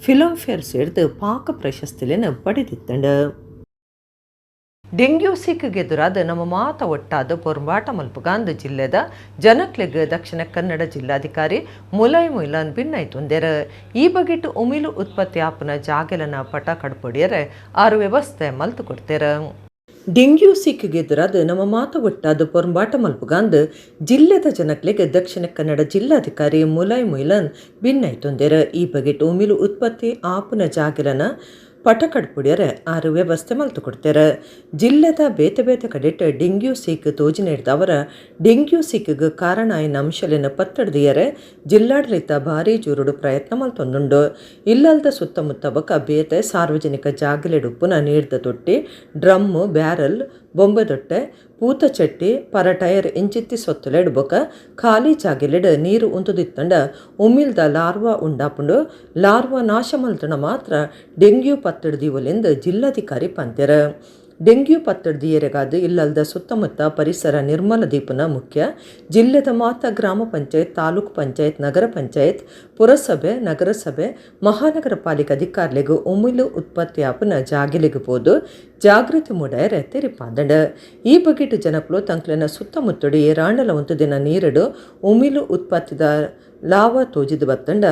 ಫಿಲಂ ಫೇರ್ ಸೇರ್ದು ಪಾಕ ಪ್ರಶಸ್ತಿಲೆನ್ ಪಡೆದಿತ್ತಂಡ. ಡೆಂಗ್ಯೂ ಸೀಕಿಗೆ ಎದುರಾದ ನಮ್ಮ ಮಾತ ಒಟ್ಟಾದ ಪೊರ್ಂಬಾಟ ಮಲ್ಪುಗಾಂದ್ ಜಿಲ್ಲೆದ ಜನಕ್ಲೆಗ್ ದಕ್ಷಿಣ ಕನ್ನಡ ಜಿಲ್ಲಾಧಿಕಾರಿ ಮುಲೈ ಮೊಯ್ಲಾನ್ ಭಿನ್ನೈತೊಂದೆರ್. ಈ ಬಗೆಟ್ ಉಮಿಲು ಉತ್ಪತ್ತಿ ಆಪುನ ಜಾಗೆಲನ ಪಟ ಕಡ್ಪೊಡಿಯರೆ ಆರು ವ್ಯವಸ್ಥೆ ಮಲ್ತು ಕೊಡ್ತೇರ. ಡೆಂಗ್ಯೂ ಸೀಕಿಗೆ ಎದುರಾದ ನಮ್ಮ ಮಾತ ಒಟ್ಟಾದ ಪೊರ್ಂಬಾಟ ಮಲ್ಪುಗಾಂದ್ ಜಿಲ್ಲೆದ ಜನಕ್ಲೆಗ್ ದಕ್ಷಿಣ ಕನ್ನಡ ಜಿಲ್ಲಾಧಿಕಾರಿ ಮುಲೈ ಮೊಯ್ಲಾನ್ ಭಿನ್ನೈತೊಂದೆರ್. ಈ ಬಗೆಟ್ ಉಮಿಲು ಉತ್ಪತ್ತಿ ಆಪುನ ಜಾಗೆಲನ ಪಟ ಕಡ್ಪುಡ್ಯರೆ ಆರು ವ್ಯವಸ್ಥೆ ಮಲ್ತು ಕೊಡ್ತಾರೆ. ಜಿಲ್ಲೆದ ಬೇತೆ ಬೇತೆ ಕಡೆಟ್ ಡೆಂಗ್ಯೂ ಸೀಕ್ ತೋಜಿನೆಡ್ದವರ ಡೆಂಗ್ಯೂ ಸೀಕ್ಗ್ ಕಾರಣ ಆಯಿನ ಅಂಶಲೆನ್ ಪತ್ತಡ್ದಿಯರೆ ಜಿಲ್ಲಾಡಳಿತ ಭಾರೀ ಜೋರುಡು ಪ್ರಯತ್ನ ಮಲ್ತೊಂದುಂಡು. ಇಲ್ಲಲ್ದ ಸುತ್ತಮುತ್ತ ಬೊಕ ಬೇತೆ ಸಾರ್ವಜನಿಕ ಜಾಗಲೆಡುಪ್ಪುನ ನೀರ್ದ ತೊಟ್ಟಿ, ಡ್ರಮ್, ಬ್ಯಾರಲ್, ಬೊಂಬೆದೊಟ್ಟೆ, ಪೂತಚಟ್ಟಿ, ಪರ ಟೈರ್ ಇಂಚಿತ್ತಿ ಸೊತ್ತುಲೆಡ್ ಬೊಕ ಖಾಲಿ ಜಾಗೆಲೆಡ್ ನೀರು ಉಂತುದಿತ್ತಂಡ ಉಮಿಲ್ದ ಲಾರ್ವಾ ಉಂಡಾಪುಂಡು. ಲಾರ್ವಾ ನಾಶ ಮಲ್ತುಂಡ ಮಾತ್ರ ಡೆಂಗ್ಯೂ ಪತ್ತಡ್ದೀವೊಲಿಂದ್ ಜಿಲ್ಲಾಧಿಕಾರಿ ಪಂತೆರ್. ಡೆಂಗ್ಯೂ ಪತ್ತಡ್ದಿಯೆರೆಗಾದ್ ಇಲ್ಲಲ್ದ ಸುತ್ತಮುತ್ತ ಪರಿಸರ ನಿರ್ಮಲ ದೀಪುನ ಮುಖ್ಯ. ಜಿಲ್ಲೆದ ಮಾತ ಗ್ರಾಮ ಪಂಚಾಯತ್, ತಾಲೂಕು ಪಂಚಾಯತ್, ನಗರ ಪಂಚಾಯತ್, ಪುರಸಭೆ, ನಗರಸಭೆ, ಮಹಾನಗರ ಪಾಲಿಕೆ ಅಧಿಕಾರಿಲೆಗ್ ಉಮಿಲು ಉತ್ಪತ್ತಿ ಆಪುನ ಜಾಗೆಲೆಗ್ ಪೋದು ಜಾಗೃತಿ ಮೂಡಾಯರೆ ತೆರಿಪಾದಂಡ್. ಈ ಬಗೆಟ್ ಜನಕುಲು ತಂಕ್ಲೆನ ಸುತ್ತಮುತ್ತಡು ಏರಾಂಡಲ ಉಂತುದಿನ ನೀರುಡು ಉಮಿಲು ಉತ್ಪತ್ತಿದ ಲಾವ ತೋಜಿದ್ ಬತ್ತಂಡ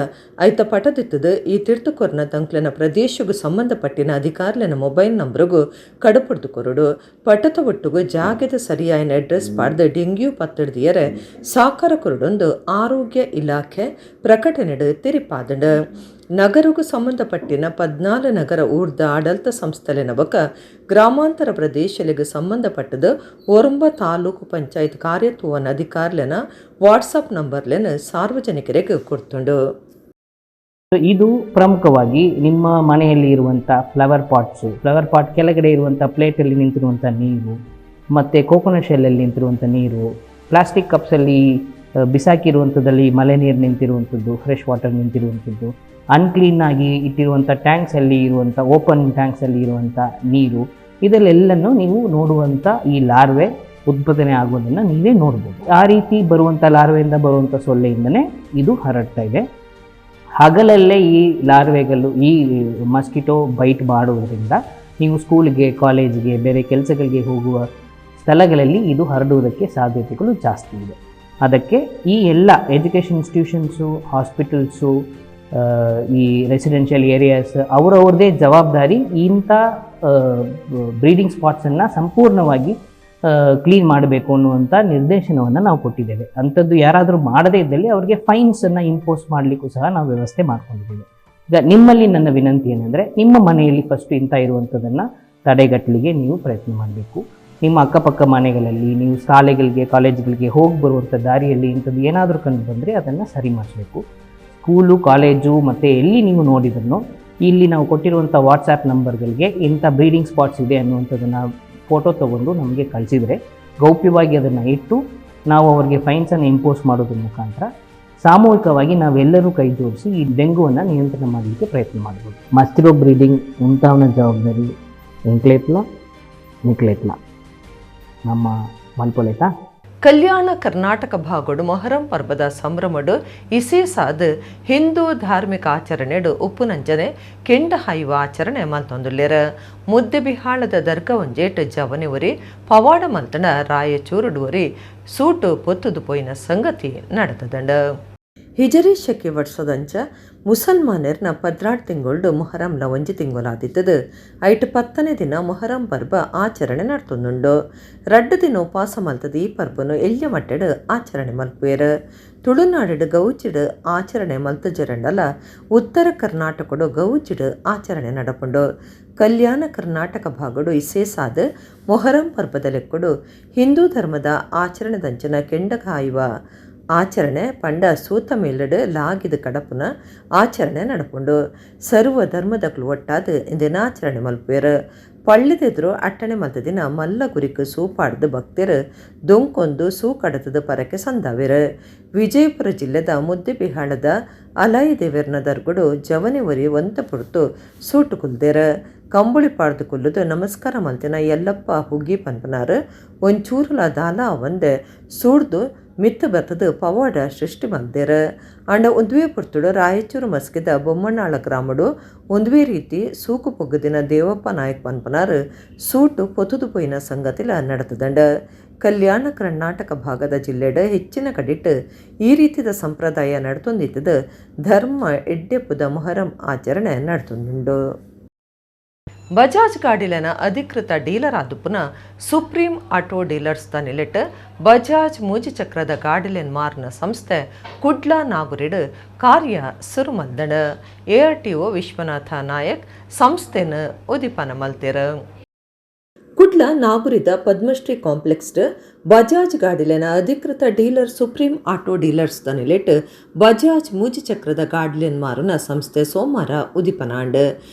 ಐತ ಪಟದಿತ್ತದು ಈ ತಿರ್ತುಕೊರ್ನ ತಂಕ್ಲೆನ ಪ್ರದೇಶಗ್ ಸಂಬಂಧಪಟ್ಟಿನ ಅಧಿಕಾರಿಲೆನ ಮೊಬೈಲ್ ನಂಬರ್ಗು ಕಡಪುಡ್ದು ಕೊರೊಡು. ಪಟತ ಒಟ್ಟುಗು ಜಾಗೆದ ಸರಿಯಾಯಿನ ಅಡ್ರೆಸ್ ಪಾಡ್ದ್ ಡೆಂಗ್ಯೂ ಪತ್ತಡ್ದಿಯರೆ ಸಾಕಾರ ಕೊರೊಡೊಂದು ಆರೋಗ್ಯ ಇಲಾಖೆ ಪ್ರಕಟಣೆಡ್ ತೆರಿಪಾದಂಡ್. ನಗರಗು ಸಂಬಂಧಪಟ್ಟಿನ 14 ನಗರ ಊರ್ದ ಆಡಳಿತ ಸಂಸ್ಥೆಲೆನ ಬೊಕ ಗ್ರಾಮಾಂತರ ಪ್ರದೇಶಲೆಗ್ ಸಂಬಂಧಪಟ್ಟದ 9 ತಾಲೂಕು ಪಂಚಾಯತ್ ಕಾರ್ಯತೂವನ ಅಧಿಕಾರಿಲೆನ ವಾಟ್ಸಪ್ ನಂಬರ್ಲೆನ್ ಸಾರ್ವಜನಿಕರಿಗೆ ಕೊಡ್ತುಂಡು. ಇದು ಪ್ರಮುಖವಾಗಿ ನಿಮ್ಮ ಮನೆಯಲ್ಲಿ ಇರುವಂಥ flower pots, flower pot ಕೆಳಗಡೆ ಇರುವಂಥ ಪ್ಲೇಟಲ್ಲಿ ನಿಂತಿರುವಂಥ ನೀರು, ಮತ್ತು ಕೋಕೋನಟ್ ಶೆಲ್ಲಲ್ಲಿ ನಿಂತಿರುವಂಥ ನೀರು, ಪ್ಲಾಸ್ಟಿಕ್ ಕಪ್ಸಲ್ಲಿ ಬಿಸಾಕಿರುವಂಥದ್ದಲ್ಲಿ ಮಳೆ ನೀರು ನಿಂತಿರುವಂಥದ್ದು, ಫ್ರೆಶ್ ವಾಟರ್ ನಿಂತಿರುವಂಥದ್ದು, ಅನ್ಕ್ಲೀನಾಗಿ ಇಟ್ಟಿರುವಂಥ ಟ್ಯಾಂಕ್ಸಲ್ಲಿ ಇರುವಂಥ, ಓಪನ್ ಟ್ಯಾಂಕ್ಸಲ್ಲಿ ಇರುವಂಥ ನೀರು, ಇದರಲ್ಲೆಲ್ಲನೂ ನೀವು ನೋಡುವಂಥ ಈ ಲಾರ್ವೆ ಉತ್ಪಾದನೆ ಆಗೋದನ್ನು ನೀವೇ ನೋಡ್ಬೋದು. ಆ ರೀತಿ ಬರುವಂಥ ಲಾರ್ವೆಯಿಂದ ಬರುವಂಥ ಸೊಳ್ಳೆಯಿಂದಲೇ ಇದು ಹರಡ್ತಾ ಇದೆ. ಹಗಲಲ್ಲೇ ಈ ಲಾರ್ವೆಗಳು, ಈ ಮಸ್ಕಿಟೋ ಬೈಟ್ ಮಾಡುವುದರಿಂದ ನೀವು ಸ್ಕೂಲ್ಗೆ, ಕಾಲೇಜ್ಗೆ, ಬೇರೆ ಕೆಲಸಗಳಿಗೆ ಹೋಗುವ ಸ್ಥಳಗಳಲ್ಲಿ ಇದು ಹರಡುವುದಕ್ಕೆ ಸಾಧ್ಯತೆಗಳು ಜಾಸ್ತಿ ಇದೆ. ಅದಕ್ಕೆ ಈ ಎಲ್ಲ education institutions, hospitals, ಈ ರೆಸಿಡೆನ್ಷಿಯಲ್ ಏರಿಯಾಸ್ ಅವರವ್ರದ್ದೇ ಜವಾಬ್ದಾರಿ ಇಂಥ ಬ್ರೀಡಿಂಗ್ ಸ್ಪಾಟ್ಸನ್ನು ಸಂಪೂರ್ಣವಾಗಿ ಕ್ಲೀನ್ ಮಾಡಬೇಕು ಅನ್ನುವಂಥ ನಿರ್ದೇಶನವನ್ನು ನಾವು ಕೊಟ್ಟಿದ್ದೇವೆ. ಅಂಥದ್ದು ಯಾರಾದರೂ ಮಾಡದೇ ಇದ್ದಲ್ಲಿ ಅವರಿಗೆ ಫೈನ್ಸನ್ನು ಇಂಪೋಸ್ ಮಾಡಲಿಕ್ಕೂ ಸಹ ನಾವು ವ್ಯವಸ್ಥೆ ಮಾಡ್ಕೊಂಡಿದ್ದೇವೆ. ಈಗ ನಿಮ್ಮಲ್ಲಿ ನನ್ನ ವಿನಂತಿ ಏನಂದರೆ, ನಿಮ್ಮ ಮನೆಯಲ್ಲಿ ಫಸ್ಟು ಇಂಥ ಇರುವಂಥದ್ದನ್ನು ತಡೆಗಟ್ಟಲಿಕ್ಕೆ ನೀವು ಪ್ರಯತ್ನ ಮಾಡಬೇಕು. ನಿಮ್ಮ ಅಕ್ಕಪಕ್ಕ ಮನೆಗಳಲ್ಲಿ, ನೀವು ಶಾಲೆಗಳಿಗೆ, ಕಾಲೇಜ್ಗಳಿಗೆ ಹೋಗಿ ಬರುವಂಥ ದಾರಿಯಲ್ಲಿ ಇಂಥದ್ದು ಏನಾದರೂ ಕಂಡು ಬಂದರೆ ಅದನ್ನು ಸರಿ ಮಾಡಿಸಬೇಕು. ಸ್ಕೂಲು, ಕಾಲೇಜು ಮತ್ತು ಎಲ್ಲಿ ನೀವು ನೋಡಿದ್ರೂ ಇಲ್ಲಿ ನಾವು ಕೊಟ್ಟಿರುವಂಥ ವಾಟ್ಸಾಪ್ ನಂಬರ್ಗಳಿಗೆ ಇಂಥ ಬ್ರೀಡಿಂಗ್ ಸ್ಪಾಟ್ಸ್ ಇದೆ ಅನ್ನುವಂಥದ್ದನ್ನು ಫೋಟೋ ತೊಗೊಂಡು ನಮಗೆ ಕಳಿಸಿದರೆ ಗೌಪ್ಯವಾಗಿ ಅದನ್ನು ಇಟ್ಟು ನಾವು ಅವರಿಗೆ ಫೈನ್ಸನ್ನು ಇಂಪೋಸ್ ಮಾಡೋದ್ರ ಮುಖಾಂತರ ಸಾಮೂಹಿಕವಾಗಿ ನಾವೆಲ್ಲರೂ ಕೈ ಜೋಡಿಸಿ ಈ ಡೆಂಗುವನ್ನು ನಿಯಂತ್ರಣ ಮಾಡಲಿಕ್ಕೆ ಪ್ರಯತ್ನ ಮಾಡ್ಬೋದು. ಮಸ್ಕಿಟೋ ಬ್ರೀಡಿಂಗ್ ಉಂಟಾವನ ಜವಾಬ್ದಾರಿ ಎಂಕ್ಲೇತ್ಲ ನಿಕ್ಲೇತ್ಲ ನಮ್ಮ ಮಲ್ಪೊಲೇತಾ. ಕಲ್ಯಾಣ ಕರ್ನಾಟಕ ಭಾಗಡು ಮೊಹರಂ ಪರ್ಬದ ಸಂಭ್ರಮಡು ಇಸೇಸಾದ ಹಿಂದೂ ಧಾರ್ಮಿಕ ಆಚರಣೆಡು ಉಪ್ಪುನಂಜನೆ ಕೆಂಡ ಹಾಯುವ ಆಚರಣೆ ಮಲ್ತೊಂದುಲ್ಲೆರ್. ಮುದ್ದೆಬಿಹಾಳದ ದರ್ಗಾ ಒಂಜೇಟ್ ಜವನೆ ಒರಿ ಪವಾಡ ಮಲ್ತಣ ರಾಯಚೂರುಡು ಒರಿ ಸೂಟು ಪೊತ್ತುದು ಪೋಯಿನ ಸಂಗತಿ ನಡೆದದಂಡ. ಹಿಜರಿ ಶಕೆ ವರ್ಷದಂಚ ಮುಸಲ್ಮಾನರ್ನ 12 ತಿಂಗಳು ಮೊಹರಂಲ ಒಂಜಿ ತಿಂಗಳಾದಿತ್ತದು. ಐಟ್ 10ನೇ ದಿನ ಮೊಹರಂ ಪರ್ಬ ಆಚರಣೆ ನಡ್ತೊಂದುಂಡು. 2 ದಿನ ಉಪವಾಸ ಮಲ್ತದ ಈ ಪರ್ಬನು ಎಲ್ಯ ಮಟ್ಟೆಡ್ ಆಚರಣೆ ಮಲ್ಪುವೆರ್. ತುಳುನಾಡು ಗೌಚಿಡ್ ಆಚರಣೆ ಮಲ್ತಜರಂಡಲ ಉತ್ತರ ಕರ್ನಾಟಕಡು ಗೌಚಿಡ್ ಆಚರಣೆ ನಡಪುಂಡು. ಕಲ್ಯಾಣ ಕರ್ನಾಟಕ ಭಾಗಡು ಇಸೇಸಾದ ಮೊಹರಂ ಪರ್ಬದ ಲೆಕ್ಕಡು ಹಿಂದೂ ಧರ್ಮದ ಆಚರಣೆದಂಚನ ಕೆಂಡ ಕಾಯುವ ಆಚರಣೆ ಪಂಡ ಸೂತ ಮೇಲಡು ಲಾಗಿದ ಕಡಪುನ ಆಚರಣೆ ನಡಪುಂಡು. ಸರ್ವ ಧರ್ಮದಕ್ಲು ಒಟ್ಟಾದ ಇಂದಿನ ಆಚರಣೆ ಮಲ್ಪುವೆರ್. ಪಳ್ಳಿದೆದುರು ಅಟ್ಟಣೆ ಮಲ್ತದಿನ ಮಲ್ಲ ಗುರಿಕ್ ಸೂಪಾಡ್ದು ಭಕ್ತೆರ್ ದೊಂಕೊಂದು ಸೂಕಡತದ ಪರಕೆ ಸಂದಾವೆರ್. ವಿಜಯಪುರ ಜಿಲ್ಲೆದ ಮುದ್ದೆಬಿಹಾಳದ ಅಲಾಯಿ ದೇವೆರ್ನ ದರ್ಗುಡು ಜವನೆ ಒರಿ ಒಂತೆ ಪೊರ್ತು ಸೂಟು ಕುಲ್ದೆರ್. ಕಂಬುಳಿ ಪಾಡ್ದು ಕುಲ್ಲುದು ನಮಸ್ಕಾರ ಮಲ್ತಿನ ಯಲ್ಲಪ್ಪ ಹುಗ್ಗಿ ಪನ್ಪುನಾರ್ ಒಂಚೂರುಲ ದಾಲ ಆವಂದೆ ಸೂಡ್ದು ಮಿತ್ತ್ ಬತ್ತುದು ಪವಾಡ ಸೃಷ್ಟಿ ಮಲ್ದೆರ್. ಆಂಡ ಉಂದುವೇ ಪೊರ್ತುಡು ರಾಯಚೂರು ಮಸ್ಕಿದ ಬೊಮ್ಮನಾಳ ಗ್ರಾಮಡು ಉಂದುವೇ ರೀತಿ ಸೂಕು ಪೊಗ್ಗುದಿನ ದೇವಪ್ಪ ನಾಯಕ್ ಪನ್ಪುನಾರ್ ಸೂಟು ಪೊತುದು ಪೋಯಿನ ಸಂಗತಿಲ ನಡತುದುಂಡು. ಕಲ್ಯಾಣ ಕರ್ನಾಟಕ ಭಾಗದ ಜಿಲ್ಲೆಡ್ ಹೆಚ್ಚಿನ ಕಡೆಟ್ ಈ ರೀತಿದ ಸಂಪ್ರದಾಯ ನಡತೊಂದಿತ್ತುದು ಧರ್ಮ ಎಡ್ಡೆಪ್ಪುದ ಮೊಹರಂ ಆಚರಣೆ ನಡತೊಂದುಂಡು. ಬಜಾಜ್ ಗಾಡಿಲೆನ ಅಧಿಕೃತ ಡೀಲರ್ ಆದುಪ್ಪುನ supreme auto dealers ದ ನಿಲೆಟ್ ಬಜಾಜ್ ಮೂಜಿ ಚಕ್ರದ ಗಾಡಿಲೆನ್ ಮಾರ್ನ ಸಂಸ್ಥೆ ಕುಡ್ಲ ನಾಗುರಿಡ್ ಕಾರ್ಯ ಸುರು ಮಲ್ದ್ಂಡ್. ಎಆರ್ಟಿಒ ವಿಶ್ವನಾಥ ನಾಯಕ್ ಸಂಸ್ಥೆನ್ ಉದಿಪನ ಮಲ್ತೆರ್. ಕುಡ್ಲ ನಾಗುರಿದ ಪದ್ಮಶ್ರೀ ಕಾಂಪ್ಲೆಕ್ಸ್ ಬಜಾಜ್ ಗಾಡಿಲೆನ ಅಧಿಕೃತ dealer supreme auto dealers ದ ನಿಲೆಟ್ ಬಜಾಜ್ ಮೂಜಿ ಚಕ್ರದ ಗಾಡಿಲೆನ್ ಮಾರುನ ಸಂಸ್ಥೆ ಸೋಮವಾರ ಉದಿಪನ ಆಂಡ್.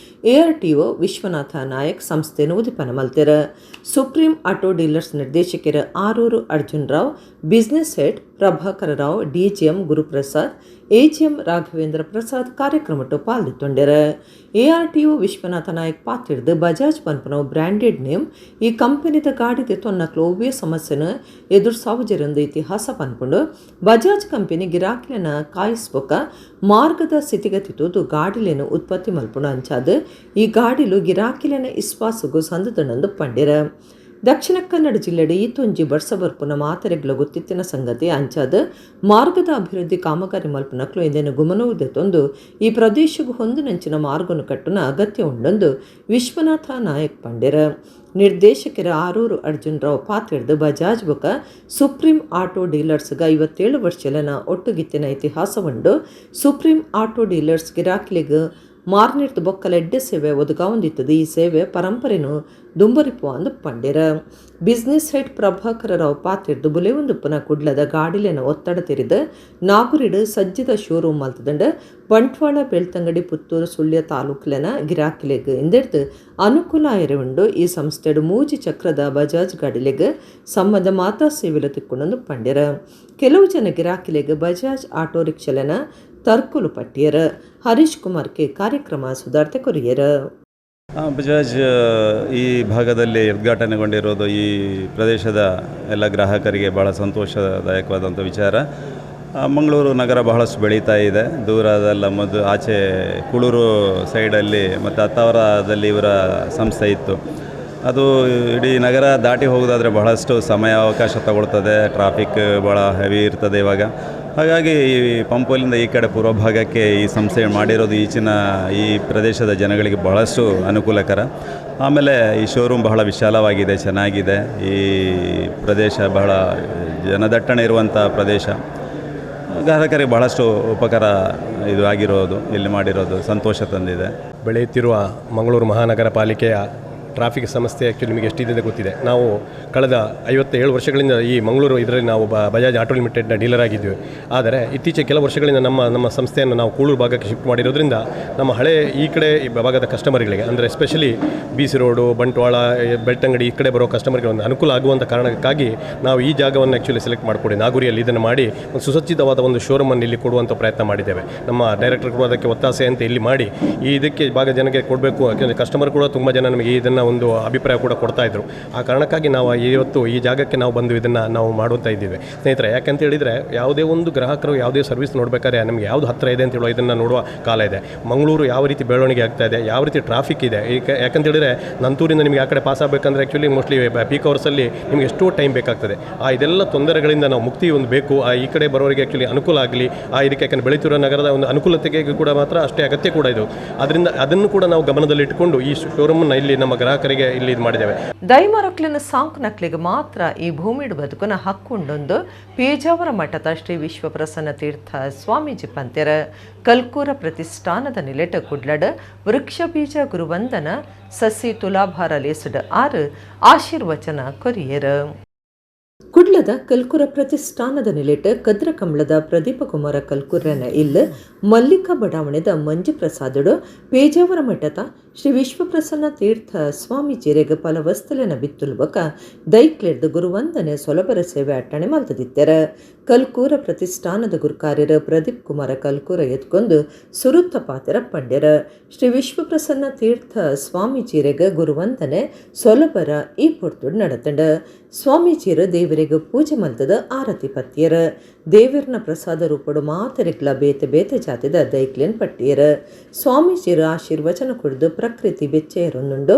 ಎಆರ್ಟಿಒ ವಿಶ್ವನಾಥ ನಾಯಕ್ ಸಂಸ್ಥೆನ್ ಉದಿಪನ ಮಲ್ತೆರ್. Supreme auto dealers ನಿರ್ದೇಶಕರು Aruru Arjun Rao, business head Prabhakara Rao, DGM Guruprasad, AGM Raghavendra Prasad ಕಾರ್ಯಕ್ರಮಟ್ಟು ಪಾಲ್ದಿತ್ತೊಂಡೆರ್. ಎಆರ್ಟಿಒ ವಿಶ್ವನಾಥ ನಾಯಕ್ ಪಾತೆರ್ದ್, ಬಜಾಜ್ ಪನ್ಪುನವು ಬ್ರ್ಯಾಂಡೆಡ್ ನೇಮ್. ಈ ಕಂಪನಿದ ಗಾಡಿ ದೆತೊನ್ನಕ್ಲು ಒವ್ವೇ ಸಮಸ್ಯೆನ್ ಎದುರ್ಸಾವುಜೆರೆಂದು ಇತಿಹಾಸ ಪನ್ಪುಂಡು. ಬಜಾಜ್ ಕಂಪನಿ ಗಿರಾಕಿಲೆನ ಕಾಯಿಸ್ ಬೊಕ್ಕ ಮಾರ್ಗದ ಸ್ಥಿತಿಗತಿ ತೂದು ಗಾಡಿಲೆನ್ ಉತ್ಪತ್ತಿ ಮಲ್ಪುಂಡು. ಅಂಚಾದ್ ಈ ಗಾಡಿಲು ಗಿರಾಕಿಲೆನ ಇಸ್ವಾಸಗು ಸಂದುದುಂಡು ಪಂಡೆರ್. ದಕ್ಷಿಣ ಕನ್ನಡ ಜಿಲ್ಲೆಡ್ ಈತೊಂಜಿ ಬರ್ಸ ಬರ್ಪುನ ಮಾತೆರೆಗ್ಲ ಗೊತ್ತಿತ್ತಿನ ಸಂಗತಿ. ಅಂಚಾದ್ ಮಾರ್ಗದ ಅಭಿವೃದ್ಧಿ ಕಾಮಗಾರಿ ಮಲ್ಪುನಕ್ಲು ಇಂದೆನ್ ಗುಮನವು ದೆತೊಂದು ಈ ಪ್ರದೇಶಗ್ ಹೊಂದುನಂಚಿನ ಮಾರ್ಗನ್ ಕಟ್ಟುನ ಅಗತ್ಯ ಉಂಡೊಂದು ವಿಶ್ವನಾಥ ನಾಯಕ್ ಪಂಡೆರ್. ನಿರ್ದೇಶಕರ ಆರೂರು ಅರ್ಜುನ್ ರಾವ್ ಪಾತೆರ್ದ್, ಬಜಾಜ್ ಬೊಕ ಸುಪ್ರೀಂ ಆಟೋ ಡೀಲರ್ಸ್ಗ್ 57 ವರ್ಷಲೆನ ಒಟ್ಟುಗಿತ್ತಿನ ಇತಿಹಾಸ ಉಂಡು. Supreme auto dealers ಗಿರಾಕಿಲೆಗ್ ಮಾರ್ನೆರ್ದ್ ಬೊಕ್ಕಲ ಎಡ್ಡೆ ಸೇವೆ ಒದಗಾವೊಂದಿತ್ತುದು. ಈ ಸೇವೆ ಪರಂಪರೆನ್ ದುಂಬರಿಪುವ ಅಂದ್ ಪಂಡೆರ್. ಬಿಸಿನೆಸ್ ಹೆಡ್ ಪ್ರಭಾಕರ ರಾವ್ ಪಾತೆರ್ದ್, ಬುಲೆವೊಂದುಪ್ಪುನ ಕುಡ್ಲದ ಗಾಡಿಲೆನ ಒತ್ತಡ ತೆರಿದ್ ನಾಗುರಿಡ್ ಸಜ್ಜಿದ ಶೋರೂಮ್ ಮಲ್ತುದುಂಡು. ಬಂಟ್ವಾಳ, ಬೆಳ್ತಂಗಡಿ, ಪುತ್ತೂರು, ಸುಳ್ಯ ತಾಲೂಕುಲೆನ ಗಿರಾಕಿಲೆಗ್ ಇಂದೆರ್ದ್ ಅನುಕೂಲ ಆಯೆರೆ ಉಂಡು. ಈ ಸಂಸ್ಥೆಡ್ ಮೂಜಿ ಚಕ್ರದ ಬಜಾಜ್ ಗಾಡಿಲೆಗ್ ಸಂಬಂಧ ಮಾತಾ ಸೇವೆಲು ತಿಕ್ಕುಂಡು ಪಂಡೆರ್. ಕೆಲವು ಜನ ಗಿರಾಕಿಲೆಗ್ ಬಜಾಜ್ ಆಟೋ ರಿಕ್ಷಾಲೆನ ತರ್ಕುಲು ಪಟ್ಟಿಯೆರ್. ಹರೀಶ್ ಕುಮಾರ್ ಕೆ ಕಾರ್ಯಕ್ರಮ ಸುದಾರ್ತೆ ಕೊರಿಯೆರ್. ಬಜಾಜ್ ಈ ಭಾಗದಲ್ಲಿ ಉದ್ಘಾಟನೆಗೊಂಡಿರೋದು ಈ ಪ್ರದೇಶದ ಎಲ್ಲ ಗ್ರಾಹಕರಿಗೆ ಬಹಳ ಸಂತೋಷದಾಯಕವಾದಂಥ ವಿಚಾರ. ಮಂಗಳೂರು ನಗರ ಬಹಳಷ್ಟು ಬೆಳೀತಾ ಇದೆ. ದೂರದಲ್ಲ, ಮೊದಲು ಆಚೆ ಕುಳೂರು ಸೈಡಲ್ಲಿ ಮತ್ತು ಅತ್ತಾವರದಲ್ಲಿ ಇವರ ಸಂಸ್ಥೆ ಇತ್ತು. ಅದು ಇಡೀ ನಗರ ದಾಟಿ ಹೋಗೋದಾದರೆ ಬಹಳಷ್ಟು ಸಮಯ ಅವಕಾಶ ತಗೊಳ್ತದೆ. ಟ್ರಾಫಿಕ್ ಭಾಳ ಹೆವಿ ಇರ್ತದೆ ಇವಾಗ. ಹಾಗಾಗಿ ಈ ಪಂಪೋಲಿಂದ ಈ ಕಡೆ ಪೂರ್ವ ಭಾಗಕ್ಕೆ ಈ ಸಂಸ್ಥೆ ಮಾಡಿರೋದು ಈಚಿನ ಈ ಪ್ರದೇಶದ ಜನಗಳಿಗೆ ಬಹಳಷ್ಟು ಅನುಕೂಲಕರ. ಆಮೇಲೆ ಈ ಶೋರೂಮ್ ಬಹಳ ವಿಶಾಲವಾಗಿದೆ, ಚೆನ್ನಾಗಿದೆ. ಈ ಪ್ರದೇಶ ಬಹಳ ಜನದಟ್ಟಣೆ ಇರುವಂಥ ಪ್ರದೇಶ. ಗ್ರಾಹಕರಿಗೆ ಬಹಳಷ್ಟು ಉಪಕಾರ ಇದು ಆಗಿರೋದು, ಇಲ್ಲಿ ಮಾಡಿರೋದು ಸಂತೋಷ ತಂದಿದೆ. ಬೆಳೆಯುತ್ತಿರುವ ಮಂಗಳೂರು ಮಹಾನಗರ ಪಾಲಿಕೆಯ ಟ್ರಾಫಿಕ್ ಸಮಸ್ಯೆ ಆ್ಯಕ್ಚುಲಿ ನಿಮಗೆ ಎಷ್ಟಿದೆ ಅಂತ ಗೊತ್ತಿದೆ. ನಾವು ಕಳೆದ 57 ವರ್ಷಗಳಿಂದ ಈ ಮಂಗಳೂರು ಇದರಲ್ಲಿ ನಾವು ಬಜಾಜ್ ಆಟೋ ಲಿಮಿಟೆಡ್ನ ಡೀಲರ್ ಆಗಿದ್ವಿ. ಆದರೆ ಇತ್ತೀಚೆಗೆ ಕೆಲವು ವರ್ಷಗಳಿಂದ ನಮ್ಮ ನಮ್ಮ ಸಂಸ್ಥೆಯನ್ನು ನಾವು ಕೂಳೂರು ಭಾಗಕ್ಕೆ ಶಿಫ್ಟ್ ಮಾಡಿರೋದ್ರಿಂದ, ನಮ್ಮ ಹಳೆ ಈ ಕಡೆ ಈ ಭಾಗದ ಕಸ್ಟಮರ್ಗಳಿಗೆ, ಅಂದರೆ especially B C road, Bantwal, Belthangady ಈ ಕಡೆ ಬರೋ ಕಸ್ಟಮರ್ಗೆ ಒಂದು ಅನುಕೂಲ ಆಗುವಂಥ ಕಾರಣಕ್ಕಾಗಿ ನಾವು ಈ ಜಾಗವನ್ನು ಆ್ಯಕ್ಚುಲಿ ಸೆಲೆಕ್ಟ್ ಮಾಡಿಕೊಡಿ ನಾಗುರಿಯಲ್ಲಿ ಇದನ್ನು ಮಾಡಿ ಒಂದು ಸುಸಜ್ಜಿತವಾದ ಒಂದು ಶೋರೂಮನ್ನು ಇಲ್ಲಿ ಕೊಡುವಂಥ ಪ್ರಯತ್ನ ಮಾಡಿದ್ದೇವೆ. ನಮ್ಮ ಡೈರೆಕ್ಟರ್ ಕೂಡ ಅದಕ್ಕೆ ಒತ್ತಾಸೆ ಅಂತ ಇಲ್ಲಿ ಮಾಡಿ ಈ ಇದಕ್ಕೆ ಭಾಗ ಜನಕ್ಕೆ ಕೊಡಬೇಕು. ಯಾಕೆಂದರೆ ಕಸ್ಟಮರ್ ಕೂಡ ತುಂಬ ಜನ ನಮಗೆ ಇದನ್ನು ಒಂದು ಅಭಿಪ್ರಾಯ ಕೂಡ ಕೊಡ್ತಾ ಇದ್ರು. ಆ ಕಾರಣಕ್ಕಾಗಿ ನಾವು ಇವತ್ತು ಈ ಜಾಗಕ್ಕೆ ನಾವು ಬಂದು ಇದನ್ನು ನಾವು ಮಾಡುತ್ತಾ ಇದ್ದೀವಿ ಸ್ನೇಹಿತರೆ. ಯಾಕಂತ ಹೇಳಿದರೆ, ಯಾವುದೇ ಒಂದು ಗ್ರಾಹಕರು ಯಾವುದೇ ಸರ್ವಿಸ್ ನೋಡಬೇಕಾದ್ರೆ ನಮಗೆ ಯಾವುದು ಹತ್ತಿರ ಇದೆ ಅಂತ ಹೇಳುವ ಇದನ್ನು ನೋಡುವ ಕಾಲ ಇದೆ. ಮಂಗಳೂರು ಯಾವ ರೀತಿ ಬೆಳವಣಿಗೆ ಆಗ್ತಾ ಇದೆ, ಯಾವ ರೀತಿ ಟ್ರಾಫಿಕ್ ಇದೆ ಈಗ. ಯಾಕಂತ ಹೇಳಿದರೆ, ನಂತೂರಿಂದ ನಿಮಗೆ ಆ ಕಡೆ ಪಾಸ್ ಆಗಬೇಕಂದ್ರೆ actually mostly peak ಅವರ್ಸಲ್ಲಿ ನಿಮಗೆ ಎಷ್ಟೋ ಟೈಮ್ ಬೇಕಾಗ್ತದೆ. ಆ ಇದೆಲ್ಲ ತೊಂದರೆಗಳಿಂದ ನಾವು ಮುಕ್ತಿ ಒಂದು ಬೇಕು. ಆ ಈ ಕಡೆ ಬರೋರಿಗೆ ಆ್ಯಕ್ಚುಲಿ ಅನುಕೂಲ ಆಗಲಿ ಆ ಇದಕ್ಕೆ. ಯಾಕಂದರೆ ಬೆಳೀತಿರೋ ನಗರದ ಒಂದು ಅನುಕೂಲತೆಗೆ ಕೂಡ ಮಾತ್ರ ಅಷ್ಟೇ ಅಗತ್ಯ ಕೂಡ ಇದು. ಅದರಿಂದ ಅದನ್ನು ಕೂಡ ನಾವು ಗಮನದಲ್ಲಿಟ್ಟುಕೊಂಡು ಈ ಶೋರೂಮನ್ನು ಇಲ್ಲಿ ನಮ್ಮ ಗ್ರಾಹಕರಿಗೆ ಇಲ್ಲಿ ಇದು ಮಾಡಿದ್ದೇವೆ. ದೈಮರಕ್ಲಿನ ಸಾಂಕ್ನಕ್ಲಿಗೆ ಮಾತ್ರ ಈ ಭೂಮಿಡ್ ಬದುಕುನ ಹಕ್ಕುಂಡೊಂದು ಪೇಜಾವರ ಮಠದ ಶ್ರೀ ವಿಶ್ವಪ್ರಸನ್ನ ತೀರ್ಥ ಸ್ವಾಮೀಜಿ ಪಂತೆರ. ಕಲ್ಕೂರ ಪ್ರತಿಷ್ಠಾನದ ನಿಲೆಟ ಕುಡ್ಲಡ್ ವೃಕ್ಷ ಬೀಜ ಗುರುವಂದನ ಸಸಿ ತುಲಾಭಾರ ಲೇಸಡ್ ಆರು ಆಶೀರ್ವಚನ ಕೊರಿಯರ್. ಕುಡ್ಲದ ಕಲ್ಕುರ ಪ್ರತಿಷ್ಠಾನದ ನಿಲೆಟ್ ಕದ್ರ ಕಮಲದ ಪ್ರದೀಪ ಕುಮಾರ ಕಲ್ಕುರ್ರನ ಇಲ್ಲ್ ಮಲ್ಲಿಕಾ ಬಡಾವಣೆದ ಮಂಜು ಪ್ರಸಾದಡು ಪೇಜಾವರ ಮಠದ ಶ್ರೀ ವಿಶ್ವಪ್ರಸನ್ನ ತೀರ್ಥ ಸ್ವಾಮೀಜಿರೆಗ್ ಫಲವಸ್ತಲೆನ ಬಿತ್ತುಲ್ಬಕ ದೈಕ್ಲೆಡ್ದ್ ಗುರುವಂದನೆ ಸೊಲಬರ ಸೇವೆ ಅಟ್ಟಣೆ ಮಲ್ತದಿತ್ತೆರ. ಕಲ್ಕೂರ ಪ್ರತಿಷ್ಠಾನದ ಗುರುಕಾರ್ಯರ ಪ್ರದೀಪ್ ಕುಮಾರ ಕಲ್ಕೂರ ಎತ್ಕೊಂಡು ಸುರುತ್ತ ಪಾತೆರ ಪಂಡ್ಯರ. ಶ್ರೀ ವಿಶ್ವಪ್ರಸನ್ನ ತೀರ್ಥ ಸ್ವಾಮೀಜಿರೆಗ್ ಗುರುವಂದನೆ ಸೊಲಬರ ಈ ಪೊರ್ತುಡು ನಡತಂಡ. ಸ್ವಾಮೀಜಿಯರು ದೇವರಿಗೆ ಪೂಜೆ ಮಲ್ತದ ಆರತಿ ಪತ್ತಿಯರ. ದೇವರ್ನ ಪ್ರಸಾದ ರೂಪಡು ಮಾತರಿಗ್ಲ ಬೇತೆ ಬೇತೆ ಜಾತಿದ ದೈಕ್ಲೆನ್ ಪಟ್ಟಿಯರ. ಸ್ವಾಮೀಜಿಯರು ಆಶೀರ್ವಚನ ಕುಡ್ದು ಪ್ರಕೃತಿ ಬೆಚ್ಚೆಯರೊಂದುಂಡು,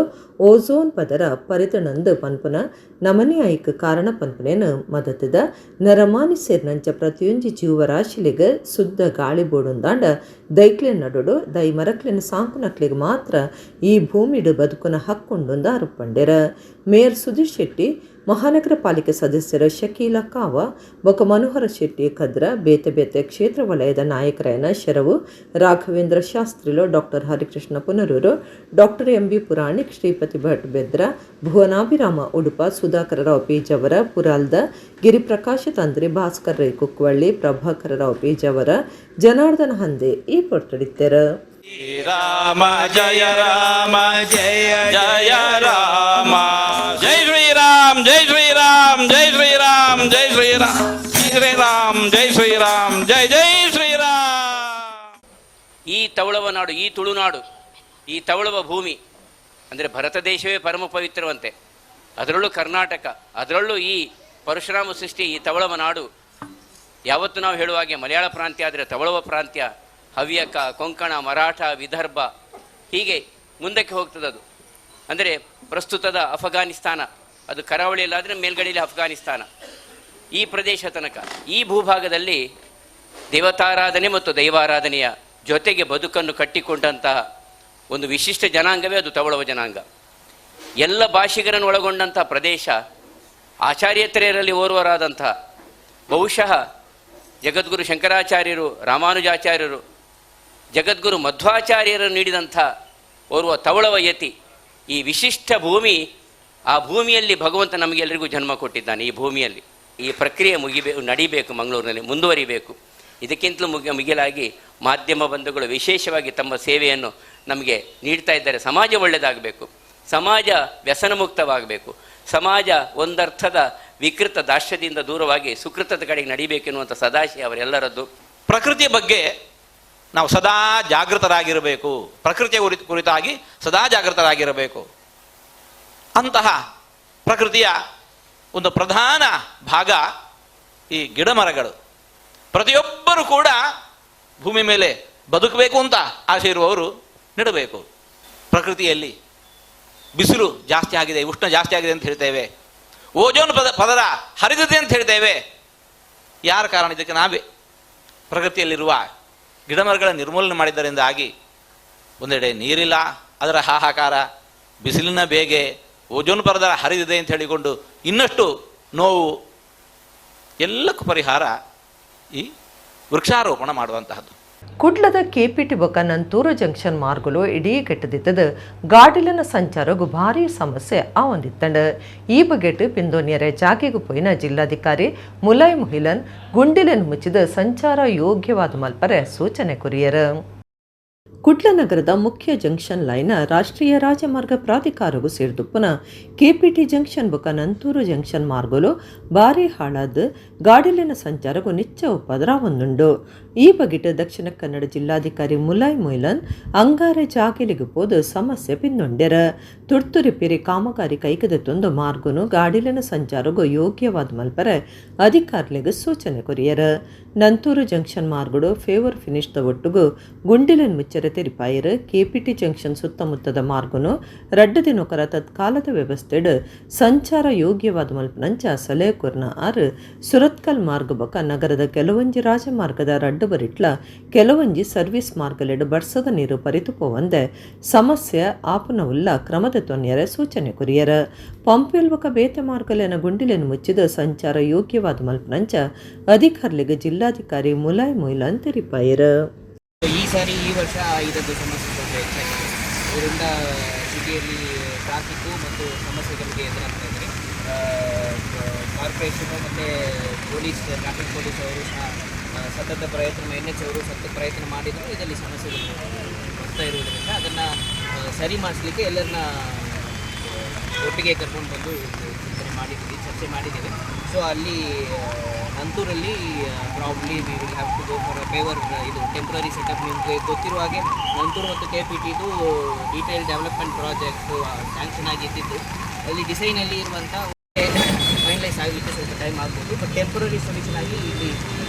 ಓಝೋನ್ ಪದರ ಪರಿತಣಂದು ಪನ್ಪುನ ನಮನೆ ಐಕ್ ಕಾರಣ ಪನ್ಪುನೇನು ಮದತದ ನರಮಾನಿ ಸೇರ್ನಂಚ ಪ್ರತಿಯೊಂಜಿ ಜೀವರಾಶಿಲಿಗ್ ಶುದ್ಧ ಗಾಳಿ ಬೋಡುಂದಾಂಡ ದೈಕ್ಲೆನ್ ನಡುಡು, ದೈ ಮರಕ್ಲೆನ್ ಸಾಂಕುನಕ್ಲೆಗ್ ಮಾತ್ರ ಈ ಭೂಮಿಡು ಬದುಕುನ ಹಕ್ಕುಂಡುಂದು ಅರುಪಂಡೆರ. ಮೇಯರ್ ಸುಧೀರ್ ಶೆಟ್ಟಿ, ಮಹಾನಗರ ಪಾಲಿಕೆ ಸದಸ್ಯರ ಶಕೀಲಾ ಕಾವ ಬೊಕ ಮನೋಹರ ಶೆಟ್ಟಿ ಕದ್ರ, ಬೇತೆ ಬೇತೆ ಕ್ಷೇತ್ರ ವಲಯದ ನಾಯಕರಾಯನ ಶರವು ರಾಘವೇಂದ್ರ ಶಾಸ್ತ್ರಿಲು, doctor Harikrishna Punaroor, doctor M B Puranik, Shripati Bhat Bedra, Bhuvanabhirama Udupa, Sudhakara Rao Pejawar, ಪುರಾಲ್ದ ಗಿರಿಪ್ರಕಾಶ ತಂತ್ರಿ, ಭಾಸ್ಕರ್ ರೈ ಕುಕ್ವಳ್ಳಿ, ಪ್ರಭಾಕರ ರಾವ್ ಪೇಜಾವರ, ಜನಾರ್ದನ ಹಂದೆ ಈ ಪೊರ್ತುಡಿತ್ತೆರ್. ರಾಮ ಜಯ ರಾಮ ಜಯ ಜಯ ರಾಮ, ಜೈ ಶ್ರೀರಾಮ್, ಜೈ ಶ್ರೀರಾಮ್, ಜೈ ಶ್ರೀರಾಮ್, ಜೈ ಶ್ರೀರಾಮ್, ಶ್ರೀರಾಮ್, ಜೈ ಶ್ರೀರಾಮ್, ಜೈ ಜೈ ಶ್ರೀರಾಮ್. ಈ ತವಳವ ನಾಡು, ಈ ತುಳುನಾಡು, ಈ ತವಳವ ಭೂಮಿ ಅಂದರೆ ಭರತ ದೇಶವೇ ಪರಮ ಪವಿತ್ರವಂತೆ. ಅದರಲ್ಲೂ ಕರ್ನಾಟಕ, ಅದರಲ್ಲೂ ಈ ಪರಶುರಾಮ ಸೃಷ್ಟಿ ಈ ತವಳವ ನಾಡು. ಯಾವತ್ತು ನಾವು ಹೇಳುವ ಹಾಗೆ ಮಲಯಾಳ ಪ್ರಾಂತ್ಯ ಆದರೆ ತವಳವ ಪ್ರಾಂತ್ಯ ಹವ್ಯಕ, ಕೊಂಕಣ, ಮರಾಠ, ವಿದರ್ಭ, ಹೀಗೆ ಮುಂದಕ್ಕೆ ಹೋಗ್ತದೆ ಅದು. ಅಂದರೆ ಪ್ರಸ್ತುತದ ಅಫಘಾನಿಸ್ತಾನ, ಅದು ಕರಾವಳಿಯಲ್ಲಾದರೆ ಮೇಲ್ಗಡೆಯಲ್ಲಿ ಅಫ್ಘಾನಿಸ್ತಾನ, ಈ ಪ್ರದೇಶ ತನಕ ಈ ಭೂಭಾಗದಲ್ಲಿ ದೇವತಾರಾಧನೆ ಮತ್ತು ದೈವಾರಾಧನೆಯ ಜೊತೆಗೆ ಬದುಕನ್ನು ಕಟ್ಟಿಕೊಂಡಂತಹ ಒಂದು ವಿಶಿಷ್ಟ ಜನಾಂಗವೇ ಅದು ತವಳವ ಜನಾಂಗ. ಎಲ್ಲ ಭಾಷಿಗರನ್ನು ಒಳಗೊಂಡಂಥ ಪ್ರದೇಶ, ಆಚಾರ್ಯತ್ರೆಯರಲ್ಲಿ ಓರ್ವರಾದಂಥ ಬಹುಶಃ ಜಗದ್ಗುರು ಶಂಕರಾಚಾರ್ಯರು, ರಾಮಾನುಜಾಚಾರ್ಯರು, ಜಗದ್ಗುರು ಮಧ್ವಾಚಾರ್ಯರು ನೀಡಿದಂಥ ಓರ್ವ ತವಳವ ಯತಿ. ಈ ವಿಶಿಷ್ಟ ಭೂಮಿ, ಆ ಭೂಮಿಯಲ್ಲಿ ಭಗವಂತ ನಮಗೆಲ್ಲರಿಗೂ ಜನ್ಮ ಕೊಟ್ಟಿದ್ದಾನೆ. ಈ ಭೂಮಿಯಲ್ಲಿ ಈ ಪ್ರಕ್ರಿಯೆ ನಡಿಬೇಕು, ಮಂಗಳೂರಿನಲ್ಲಿ ಮುಂದುವರಿಬೇಕು. ಇದಕ್ಕಿಂತಲೂ ಮಿಗಿಲಾಗಿ ಮಾಧ್ಯಮ ಬಂಧುಗಳು ವಿಶೇಷವಾಗಿ ತಮ್ಮ ಸೇವೆಯನ್ನು ನಮಗೆ ನೀಡ್ತಾ ಇದ್ದಾರೆ. ಸಮಾಜ ಒಳ್ಳೆಯದಾಗಬೇಕು, ಸಮಾಜ ವ್ಯಸನಮುಕ್ತವಾಗಬೇಕು, ಸಮಾಜ ಒಂದರ್ಥದ ವಿಕೃತ ದಾಸ್ಯದಿಂದ ದೂರವಾಗಿ ಸುಕೃತದ ಕಡೆಗೆ ನಡಿಬೇಕೆನ್ನುವಂಥ ಸದಾಶಯ ಅವರೆಲ್ಲರದ್ದು. ಪ್ರಕೃತಿಯ ಬಗ್ಗೆ ನಾವು ಸದಾ ಜಾಗೃತರಾಗಿರಬೇಕು, ಪ್ರಕೃತಿಯ ಕುರಿತಾಗಿ ಸದಾ ಜಾಗೃತರಾಗಿರಬೇಕು. ಅಂತಹ ಪ್ರಕೃತಿಯ ಒಂದು ಪ್ರಧಾನ ಭಾಗ ಈ ಗಿಡ ಮರಗಳು. ಪ್ರತಿಯೊಬ್ಬರು ಕೂಡ ಭೂಮಿ ಮೇಲೆ ಬದುಕಬೇಕು ಅಂತ ಆಸೆ ಇರುವವರು ನೆಡಬೇಕು. ಪ್ರಕೃತಿಯಲ್ಲಿ ಬಿಸಿಲು ಜಾಸ್ತಿ ಆಗಿದೆ, ಉಷ್ಣ ಜಾಸ್ತಿ ಆಗಿದೆ ಅಂತ ಹೇಳ್ತೇವೆ, ಓಜೋನ್ ಪದರ ಹರಿದಿದೆ ಅಂತ ಹೇಳ್ತೇವೆ. ಯಾರ ಕಾರಣ ಇದಕ್ಕೆ? ನಾವೇ. ಪ್ರಕೃತಿಯಲ್ಲಿರುವ ಗಿಡಮರಗಳ ನಿರ್ಮೂಲನೆ ಮಾಡಿದ್ದರಿಂದಾಗಿ ಒಂದೆಡೆ ನೀರಿಲ್ಲ, ಅದರ ಹಾಹಾಕಾರ, ಬಿಸಿಲಿನ ಬೇಗೆ, ಓಜೋನ್ ಪದರ ಹರಿದಿದೆ ಅಂತ ಹೇಳಿಕೊಂಡು ಇನ್ನಷ್ಟು ನೋವು, ಎಲ್ಲಕ್ಕೂ ಪರಿಹಾರ ಈ ವೃಕ್ಷಾರೋಪಣ ಮಾಡುವಂತಹದ್ದು. ಕುಡ್ಲದ ಕೆಪಿಟಿ ಬೊಕ ನಂತೂರು ಜಂಕ್ಷನ್ ಮಾರ್ಗಲು ಇಡೀ ಕೆಟ್ಟದಿತ್ತದ ಗಾಡಿಲನ ಸಂಚಾರಗು ಭಾರೀ ಸಮಸ್ಯೆ ಆವೊಂದಿತ್ತಂಡ. ಈ ಬಗೆಟ್ ಪಿಂದೋನಿಯರೆ ಜಾಗೆಗು ಪೋಯಿನ ಜಿಲ್ಲಾಧಿಕಾರಿ ಮುಲೈ ಮುಹಿಲನ್ ಗುಂಡಿಲೆನ್ ಮುಚ್ಚಿದ ಸಂಚಾರ ಯೋಗ್ಯವಾದ ಮಲ್ಪರೆ ಸೂಚನೆ ಕೊರಿಯರ್. ಕುಡ್ಲ ನಗರದ ಮುಖ್ಯ ಜಂಕ್ಷನ್ ಲೈನ್ ರಾಷ್ಟ್ರೀಯ ರಾಜಮಾರ್ಗ ಪ್ರಾಧಿಕಾರವು ಸೇರಿದುಪ್ಪುನ ಕೆಪಿಟಿ ಜಂಕ್ಷನ್ ಬೊಕ ನಂತೂರು ಜಂಕ್ಷನ್ ಮಾರ್ಗಲು ಭಾರೀ ಹಾಳಾದ ಗಾಡಿಲಿನ ಸಂಚಾರಗೂ ನಿಚ್ಚ ಉಪದ್ರವೊಂದುಂಡು. ಈ ಬಗೆಟ್ ದಕ್ಷಿಣ ಕನ್ನಡ ಜಿಲ್ಲಾಧಿಕಾರಿ ಮುಲಾಯ್ ಮೊಯ್ಲನ್ ಅಂಗಾರೆ ಜಾಗೆಲಿಗೆ ಪೋದು ಸಮಸ್ಯೆ ಪಿಂದೊಂಡೆರ. ತುರ್ತು ರಿಪೇರಿ ಕಾಮಗಾರಿ ಕೈಗದತ್ತೊಂದು ಮಾರ್ಗನು ಗಾಡಿಲಿನ ಸಂಚಾರಗೂ ಯೋಗ್ಯವಾದ ಮಲ್ಪರೆ ಅಧಿಕಾರಿಗಳಿಗೆ ಸೂಚನೆ ಕೊರಿಯರ. ನಂತೂರು ಜಂಕ್ಷನ್ ಮಾರ್ಗಡು ಫೇವರ್ ಫಿನಿಶ್ the ಒಟ್ಟುಗು ಗುಂಡಿಲನ್ ಮುಚ್ಚರೆ ತೆರಿಪಾಯರ್. ಕೆಪಿಟಿ ಜಂಕ್ಷನ್ ಸುತ್ತಮುತ್ತದ ಮಾರ್ಗನು ರಡ್ಡು ದಿನೊಕರ ತತ್ಕಾಲದ ವ್ಯವಸ್ಥೆಡ್ ಸಂಚಾರ ಯೋಗ್ಯವಾದ ಮಲ್ಪನಂಚ ಸಲಹೆ ಕೊರ್ನ ಆರ್ ಸುರತ್ಕಲ್ ಮಾರ್ಗ ಬೊಕ ನಗರದ ಕೆಲವೊಂಜಿ ರಾಜಮಾರ್ಗದ ರಡ್ಡು ಬರಿಟ್ಲ ಕೆಲವೊಂಜಿ ಸರ್ವಿಸ್ ಮಾರ್ಗಲೆಡ್ ಬರ್ಸದ ನೀರು ಪರಿತು ಪೋವಂದೆ ಸಮಸ್ಯೆ ಆಪುನವುಲ್ಲ ಕ್ರಮದ ತೊನ್ಯರೆ ಸೂಚನೆ ಕೊರಿಯರ. ಪಂಪ್ವೆಲ್ ಬೊಕ ಬೇತೆ ಮಾರ್ಗಲೆನ ಗುಂಡಿಲೆನ್ ಮುಚ್ಚಿದ ಸಂಚಾರ ಯೋಗ್ಯವಾದ ಮಲ್ಪನಂಚ ಅಧಿಕಾರಿಗಳಿಗೆ ಜಿಲ್ಲಾಧಿಕಾರಿ ಮುಲಾಯ್ ಮೊಯ್ಲನ್ ತೆರಿಪಾಯರ್. ಈ ಸಾರಿ, ಈ ವರ್ಷ ಇದದ್ದು ಸಮಸ್ಯೆ ಸ್ವಲ್ಪ ಹೆಚ್ಚಾಗಿದೆ. ಇದರಿಂದ ಸಿಟಿಯಲ್ಲಿ ಟ್ರಾಫಿಕ್ಕು ಮತ್ತು ಸಮಸ್ಯೆಗಳಿಗೆ ಎದುರಾಗ್ತಾ ಇದ್ದಾರೆ. ಕಾರ್ಪೊರೇಷನು ಮತ್ತು ಪೊಲೀಸ್, ಟ್ರಾಫಿಕ್ ಪೊಲೀಸ್ ಅವರು ಸಹ ಸತತ ಪ್ರಯತ್ನ, ಎನ್ ಎಚ್ ಅವರು ಸತತ ಪ್ರಯತ್ನ ಮಾಡಿದರೂ ಇದರಲ್ಲಿ ಸಮಸ್ಯೆಗಳು ಬರ್ತಾ ಇರುವುದರಿಂದ ಅದನ್ನು ಸರಿ ಮಾಡಿಸಲಿಕ್ಕೆ ಎಲ್ಲರನ್ನ ಒಟ್ಟಿಗೆ ಕರ್ಕೊಂಡು ಬಂದು ಚಿಂತನೆ ಮಾಡಿದ್ದೀವಿ, ಚರ್ಚೆ ಮಾಡಿದ್ದೀವಿ. ಸೊ ಅಲ್ಲಿ ನಂತೂರಲ್ಲಿ probably we will have to go for a paver, ಇದು ಟೆಂಪ್ರರಿ ಸೆಟಪ್. ನಿಮಗೆ ಗೊತ್ತಿರುವ ಹಾಗೆ ನಂತೂರು ಮತ್ತು ಕೆ ಪಿ ಟಿದು ಡೀಟೇಲ್ ಡೆವಲಪ್ಮೆಂಟ್ ಪ್ರಾಜೆಕ್ಟು ಸ್ಯಾಂಕ್ಷನ್ ಆಗಿದ್ದಿದ್ದು ಅಲ್ಲಿ ಡಿಸೈನಲ್ಲಿ ಇರುವಂಥ ಫೈನಲೈಸ್ ಆಗಲಿಕ್ಕೆ ಸ್ವಲ್ಪ ಟೈಮ್ ಆಗ್ಬೋದು. ಬಟ್ ಟೆಂಪ್ರರಿ ಸೊಲ್ಯೂಷನ್ ಆಗಿ ಇಲ್ಲಿ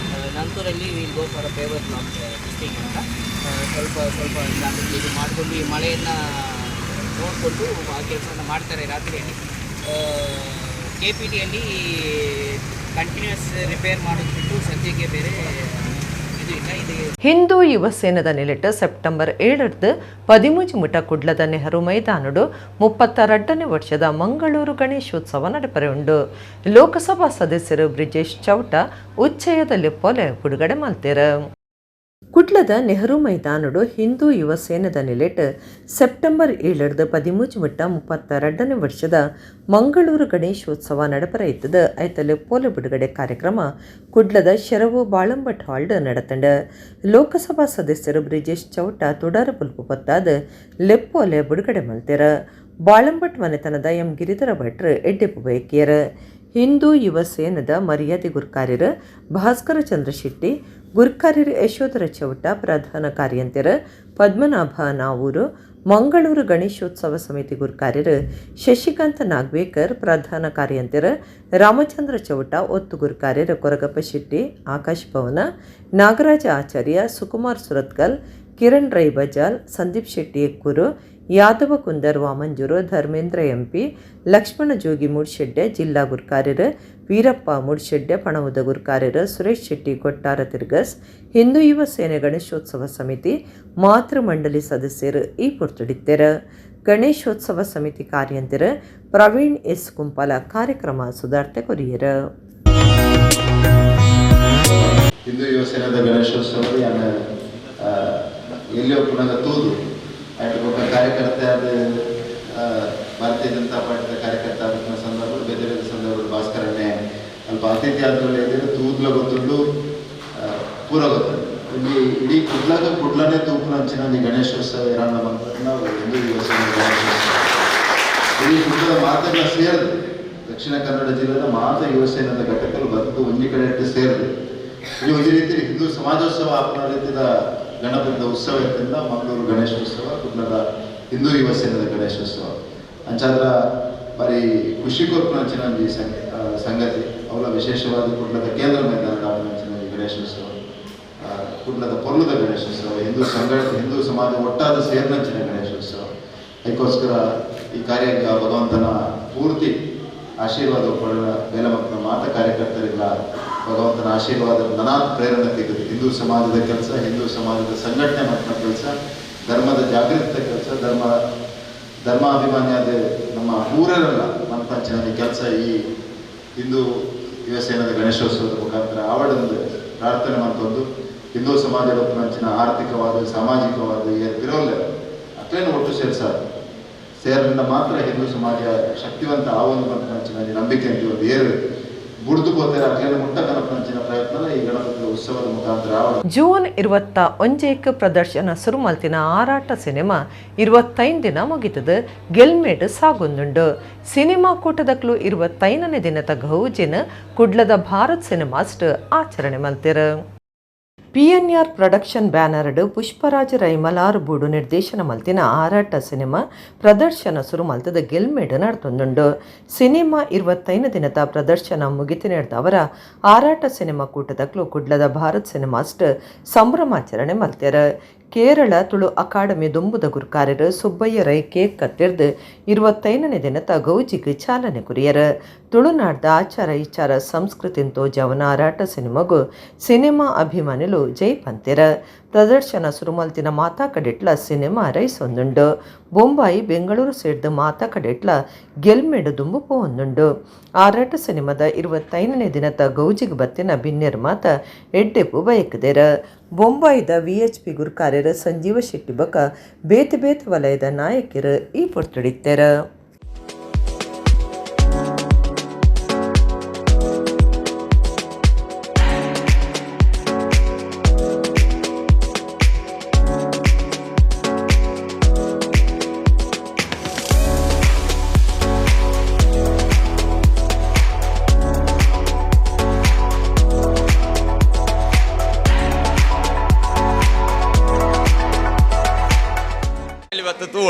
ನಂತೂರಲ್ಲಿ will go for a paver block testing ಅಂತ ಸ್ವಲ್ಪ ಸ್ವಲ್ಪ ಟ್ರಾಫಿಕ್ ಇದು ಮಾಡಿಕೊಂಡು ಈ ಮಳೆಯನ್ನು ನೋಡಿಕೊಂಡು ಆ ಕೆಲಸವನ್ನು ಮಾಡ್ತಾರೆ ರಾತ್ರಿಯಲ್ಲಿ. ಕೆ ಪಿ ಟಿಯಲ್ಲಿ ಕಂಟಿನ್ಯೂಸ್ ರಿಪೇರ್ ಮಾಡೋದು ಬಿಟ್ಟು ಸದ್ಯಕ್ಕೆ ಬೇರೆ ಇದು ಇಲ್ಲ ಇದು. ಹಿಂದೂ ಯುವ ಸೇನದ ನೆಲೆಟ್ ಸೆಪ್ಟೆಂಬರ್ 7ರ್ದು 13 ಮುಟ ಕುಡ್ಲದ ನೆಹರು ಮೈದಾನಡು 32ನೇ ವರ್ಷದ ಮಂಗಳೂರು ಗಣೇಶೋತ್ಸವ ನಡಪರೆ ಉಂಡು. ಲೋಕಸಭಾ ಸದಸ್ಯರು ಬ್ರಿಜೇಶ್ ಚೌಟ ಉಚ್ಚಯದಲ್ಲಿ ಪೊಲೆ ಬಿಡುಗಡೆ ಮಲ್ತೇರು. ಕುಡ್ಲದ ನೆಹರು ಮೈದಾನಡು ಹಿಂದೂ ಯುವ ಸೇನದ ನೆಲೆಟ್ ಸೆಪ್ಟೆಂಬರ್ 7ರ್ದು 13 ಮುಟ್ಟ 32ನೇ ವರ್ಷದ ಮಂಗಳೂರು ಗಣೇಶೋತ್ಸವ ನಡಪರ ಇತ್ತದ. ಐತಲೆ ಪೋಲೆ ಬಿಡುಗಡೆ ಕಾರ್ಯಕ್ರಮ ಕುಡ್ಲದ ಶರವು ಬಾಳಂಬಟ್ ಹಾಲ್ಡ್ ನಡತಂಡ. ಲೋಕಸಭಾ ಸದಸ್ಯರು ಬ್ರಿಜೇಶ್ ಚೌಟ ತುಡಾರ ಪುಲ್ಪು ಪತ್ತಾದ ಲೆಪ್ಪೋಲೆ ಬಿಡುಗಡೆ ಮಲ್ತೆರ. ಬಾಳಂಬಟ್ ಮನೆತನದ ಎಂ ಗಿರಿಧರ ಭಟ್ರು ಎಡ್ಡೆಪ್ಪು ಬಯಕಿಯರ. ಹಿಂದೂ ಯುವ ಸೇನದ ಮರ್ಯಾದೆ ಗುರ್ಕಾರ್ಯರು ಭಾಸ್ಕರ ಚಂದ್ರ ಶೆಟ್ಟಿ, ಗುರ್ಕಾರ್ಯರು ಯಶೋಧರ ಚೌಟ, ಪ್ರಧಾನ ಕಾರ್ಯಂತೆರ ಪದ್ಮನಾಭ ನಾವೂರು, ಮಂಗಳೂರು ಗಣೇಶೋತ್ಸವ ಸಮಿತಿ ಗುರ್ಕಾರ್ಯರು ಶಶಿಕಾಂತ ನಾಗ್ವೇಕರ್, ಪ್ರಧಾನ ಕಾರ್ಯಂತೆರ ರಾಮಚಂದ್ರ ಚೌಟ, ಒತ್ತು ಗುರ್ಕಾರ್ಯರು ಕೊರಗಪ್ಪ ಶೆಟ್ಟಿ, ಆಕಾಶ್ ಭವನ, ನಾಗರಾಜ ಆಚಾರ್ಯ, ಸುಕುಮಾರ್ ಸುರತ್ಕಲ್, ಕಿರಣ್ ರೈ ಬಜಾಲ್, ಸಂದೀಪ್ ಶೆಟ್ಟಿ ಎಕ್ಕೂರು, ಯಾದವ ಕುಂದರ್ ವಾಮಂಜೂರು, ಧರ್ಮೇಂದ್ರ ಎಂಪಿ, ಲಕ್ಷ್ಮಣ ಜೋಗಿ ಮೂಡ್ಶೆಡ್ಡೆ, ಜಿಲ್ಲಾ ಗುರ್ಕಾರ್ಯರು ವೀರಪ್ಪ ಮೂಡ್ಶೆಡ್ಡೆ, ಪಣವುದ ಗುರ್ಕಾರ್ಯರು ಸುರೇಶ್ ಶೆಟ್ಟಿ ಕೊಟ್ಟಾರ ತಿರ್ಗಸ್, ಹಿಂದೂ ಯುವ ಸೇನೆ ಗಣೇಶೋತ್ಸವ ಸಮಿತಿ ಮಾತೃ ಮಂಡಳಿ ಸದಸ್ಯರು ಈ ಪೊರ್ತುಡಿತ್ತೆರ್. ಗಣೇಶೋತ್ಸವ ಸಮಿತಿ ಕಾರ್ಯಂತೆರ್ ಪ್ರವೀಣ್ ಎಸ್ ಕುಂಪಾಲ ಕಾರ್ಯಕ್ರಮ ಸುಧಾರ್ತೆ ಕೊರಿಯರ್. ಹಿಂದೂ ಯುವ ಸೇನಾದ ಗಣೇಶೋತ್ಸವ ಯಾನ್ ಎಲ್ಲಿ ಒಪ್ಪುನಗ ತೂದು ಆಯ್ತು. ಒಬ್ಬ ಕಾರ್ಯಕರ್ತ ಆದ, ಭಾರತೀಯ ಜನತಾ ಪಾರ್ಟಿದ ಕಾರ್ಯಕರ್ತ ಆದ ಸಂದರ್ಭ, ಬೇರೆ ಬೇರೆ ಸಂದರ್ಭ ಭಾಸ್ಕರನ್ನೇ ಅಲ್ಪ ಅತಿಥಿ ಆದ್ಮೇಲೆ ಇದ್ದೀರ. ತೂದ್ಲ ಗೊತ್ತುಂಡು, ಪೂರ ಗೊತ್ತುಂಡು. ಇಲ್ಲಿ ಇಡೀ ಕುಡ್ಲಾಗ ಕುಡ್ಲನೇ ತೂಪುನಂಚಿನ ಒಂಜಿ ಗಣೇಶೋತ್ಸವ ಇರಾಣ ನಾವು ಹಿಂದೂ ಯುವ ಸೇನೆ ಗಣೇಶೋತ್ಸವ. ಇಡೀ ಕುಡ್ಲದ ಮಾತೆಲ್ಲ ಸೇರಿದು, ದಕ್ಷಿಣ ಕನ್ನಡ ಜಿಲ್ಲೆದ ಮಾತ ಯುವ ಸೇನದ ಘಟಕలు ಬಂದು ಒಂಜಿ ಕಡೆ ಸೇರಿದು ಇಲ್ಲಿ ಒಂದು ರೀತಿ ಹಿಂದೂ ಸಮಾಜೋತ್ಸವ ಆಪನ ರೀತಿಯ ಗಣಪತಿದ ಉತ್ಸವ ಇರ್ತದಿಂದ ಮಂಗಳೂರು ಗಣೇಶೋತ್ಸವ, ಕುಡ್ಲದ ಹಿಂದೂ ಯುವ ಸೇನದ ಗಣೇಶೋತ್ಸವ. ಅಂಚಾದ್ರ ಬಾರಿ ಖುಷಿ ಕೊರ್ಪುನಂಚಿನ ಒಂಜಿ ಸಂಗತಿ ಅವಲ. ವಿಶೇಷವಾದ ಕುಡ್ಲದ ಕೇಂದ್ರ ಮೈದಾನದ ಆಪುನಂಚಿನ ಒಂಜಿ ಗಣೇಶೋತ್ಸವ, ಕುಡ್ಲದ ಪೊರ್ಲುದ ಗಣೇಶೋತ್ಸವ, ಹಿಂದೂ ಸಂಘ ಹಿಂದೂ ಸಮಾಜ ಒಟ್ಟಾದ ಸೇರಿನಂಚಿನ ಗಣೇಶೋತ್ಸವ. ಅದಕ್ಕೋಸ್ಕರ ಈ ಕಾರ್ಯ ಭಗವಂತನ ಪೂರ್ತಿ ಆಶೀರ್ವಾದ ಪಡೆದ ಬೇಲಮಕ್ಕಳ ಮಾತ ಕಾರ್ಯಕರ್ತರಿಲ್ಲ ಭಗವಂತನ ಆಶೀರ್ವಾದ ನನಾತ್ ಪ್ರೇರಣೆ ತೆಗೆದು ಹಿಂದೂ ಸಮಾಜದ ಕೆಲಸ, ಹಿಂದೂ ಸಮಾಜದ ಸಂಘಟನೆ ಮಾಡಿದ ಕೆಲಸ, ಧರ್ಮದ ಜಾಗೃತ ಕೆಲಸ, ಧರ್ಮಾಭಿಮಾನಿಯಾದ ನಮ್ಮ ಊರಲ್ಲ ಮನಪಂಚಿನ ಕೆಲಸ ಈ ಹಿಂದೂ ಯುವ ಸೇನದ ಗಣೇಶೋತ್ಸವದ ಮುಖಾಂತರ ಆವಡೊಂದು ಪ್ರಾರ್ಥನೆ ಮಂತೊಂದು ಹಿಂದೂ ಸಮಾಜದ ಅಂಚಿನ ಆರ್ಥಿಕವಾದ ಸಾಮಾಜಿಕವಾದ ಬಿರೋಲ್ಲ ಅಕ್ಲೇನು ಒಟ್ಟು ಸೇರ್ಸ ಸೇರಲಿಂದ ಮಾತ್ರ ಹಿಂದೂ ಸಮಾಜ ಶಕ್ತಿವಂತ ಆ ಒಂದು ಅಂಚಿನ ನಂಬಿಕೆ ಅಂತ ಒಂದು ಏರು ಬುಡ್ದು ಪೋತಾರೆ. ಅಕ್ಲೇನು ಮುಟ್ಟ ಕನಪಂಚಿನ ಪ್ರಯತ್ನ ಈ ಗಣಪತಿ ಉತ್ಸವದ ಮುಖಾಂತರ ಆವಡ. ಜೂನ್ 21ಕ್ಕೆ ಪ್ರದರ್ಶನ ಸುರುಮಲ್ತಿನ ಆರಾಟ ಸಿನಿಮಾ 25 ದಿನ ಮುಗಿತದ ಗೆಲ್ಮೇಡ್ ಸಾಗೊಂದುಂಡು. ಸಿನಿಮಾ ಕೂಟದಕ್ಲು 25ನೇ ದಿನದ ಗೌಜಿನ ಕುಡ್ಲದ ಭಾರತ್ ಸಿನಿಮಾಸ್ಟ್ ಆಚರಣೆ ಮಲ್ತಿರ. ಪಿಎನ್ಆರ್ ಪ್ರೊಡಕ್ಷನ್ ಬ್ಯಾನರ್ಡ್ ಪುಷ್ಪರಾಜ ರೈ ಮಲಾರ್ ಬೂಡು ನಿರ್ದೇಶನ ಮಲ್ತಿನ ಆರಾಟ ಸಿನಿಮಾ ಪ್ರದರ್ಶನ ಸುರು ಮಲ್ತದ ಗೆಲ್ಮೇಡ್ ನಡ್ತೊಂದುಂಡು. ಸಿನಿಮಾ 25 ದಿನದ ಪ್ರದರ್ಶನ ಮುಗಿತಿ ಅವರ ಆರಾಟ ಸಿನಿಮಾ ಕೂಟದಕ್ಲು ಕುಡ್ಲದ ಭಾರತ್ ಸಿನಿಮಾಸ್ಟ್ ಸಂಭ್ರಮಾಚರಣೆ ಮಲ್ತೆರ. ಕೇರಳ ತುಳು ಅಕಾಡೆಮಿ ದುಂಬುದ ಗುರ್ಕಾರ್ಯರು ಸುಬ್ಬಯ್ಯ ರೈ ಕೇಕ್ ಕತ್ತಿರ್ದು 25ನೇ ದಿನದ ಗೌಜಿಗೆ ಚಾಲನೆ ಕುರಿಯರ್. ತುಳುನಾಡ್ದ ಆಚಾರ ವಿಚಾರ ಸಂಸ್ಕೃತಿಂತೋ ತೋಜಾವನ ಆರಾಟ ಸಿನಿಮಾಗು ಸಿನಿಮಾ ಅಭಿಮಾನಿಲು ಜೈ ಪಂತೆರ. ಪ್ರದರ್ಶನ ಸುರುಮಲ್ತಿನ ಮಾತಾ ಕಡೆಟ್ಲ ಸಿನಿಮಾ ರೈಸೊಂದುಂಡು. ಬೊಂಬಾಯಿ, ಬೆಂಗಳೂರು ಸೇರ್ದ ಮಾತಾ ಕಡೆಟ್ಲ ಗೆಲ್ಮೆಡು ದುಂಬು ಪೋವೊಂದುಂಡು. ಆರಾಟ ಸಿನಿಮಾದ 25ನೇ ದಿನದ ಗೌಜಿಗೆ ಬತ್ತಿನ ಬಿನ್ನೆರ್ ಮಾತ ಎಡ್ಡೆಪು ಬಯಕದೆರ. ಬೊಂಬಾಯಿದ ವಿಎಚ್ಪಿ ಗುರ್ಕಾರ್ಯರು ಸಂಜೀವ ಶೆಟ್ಟಿ ಬಕ ಬೇತೆ ಬೇತೆ ವಲಯದ ನಾಯಕರು ಈ ಪೊರ್ತುಡಿತ್ತೆರ.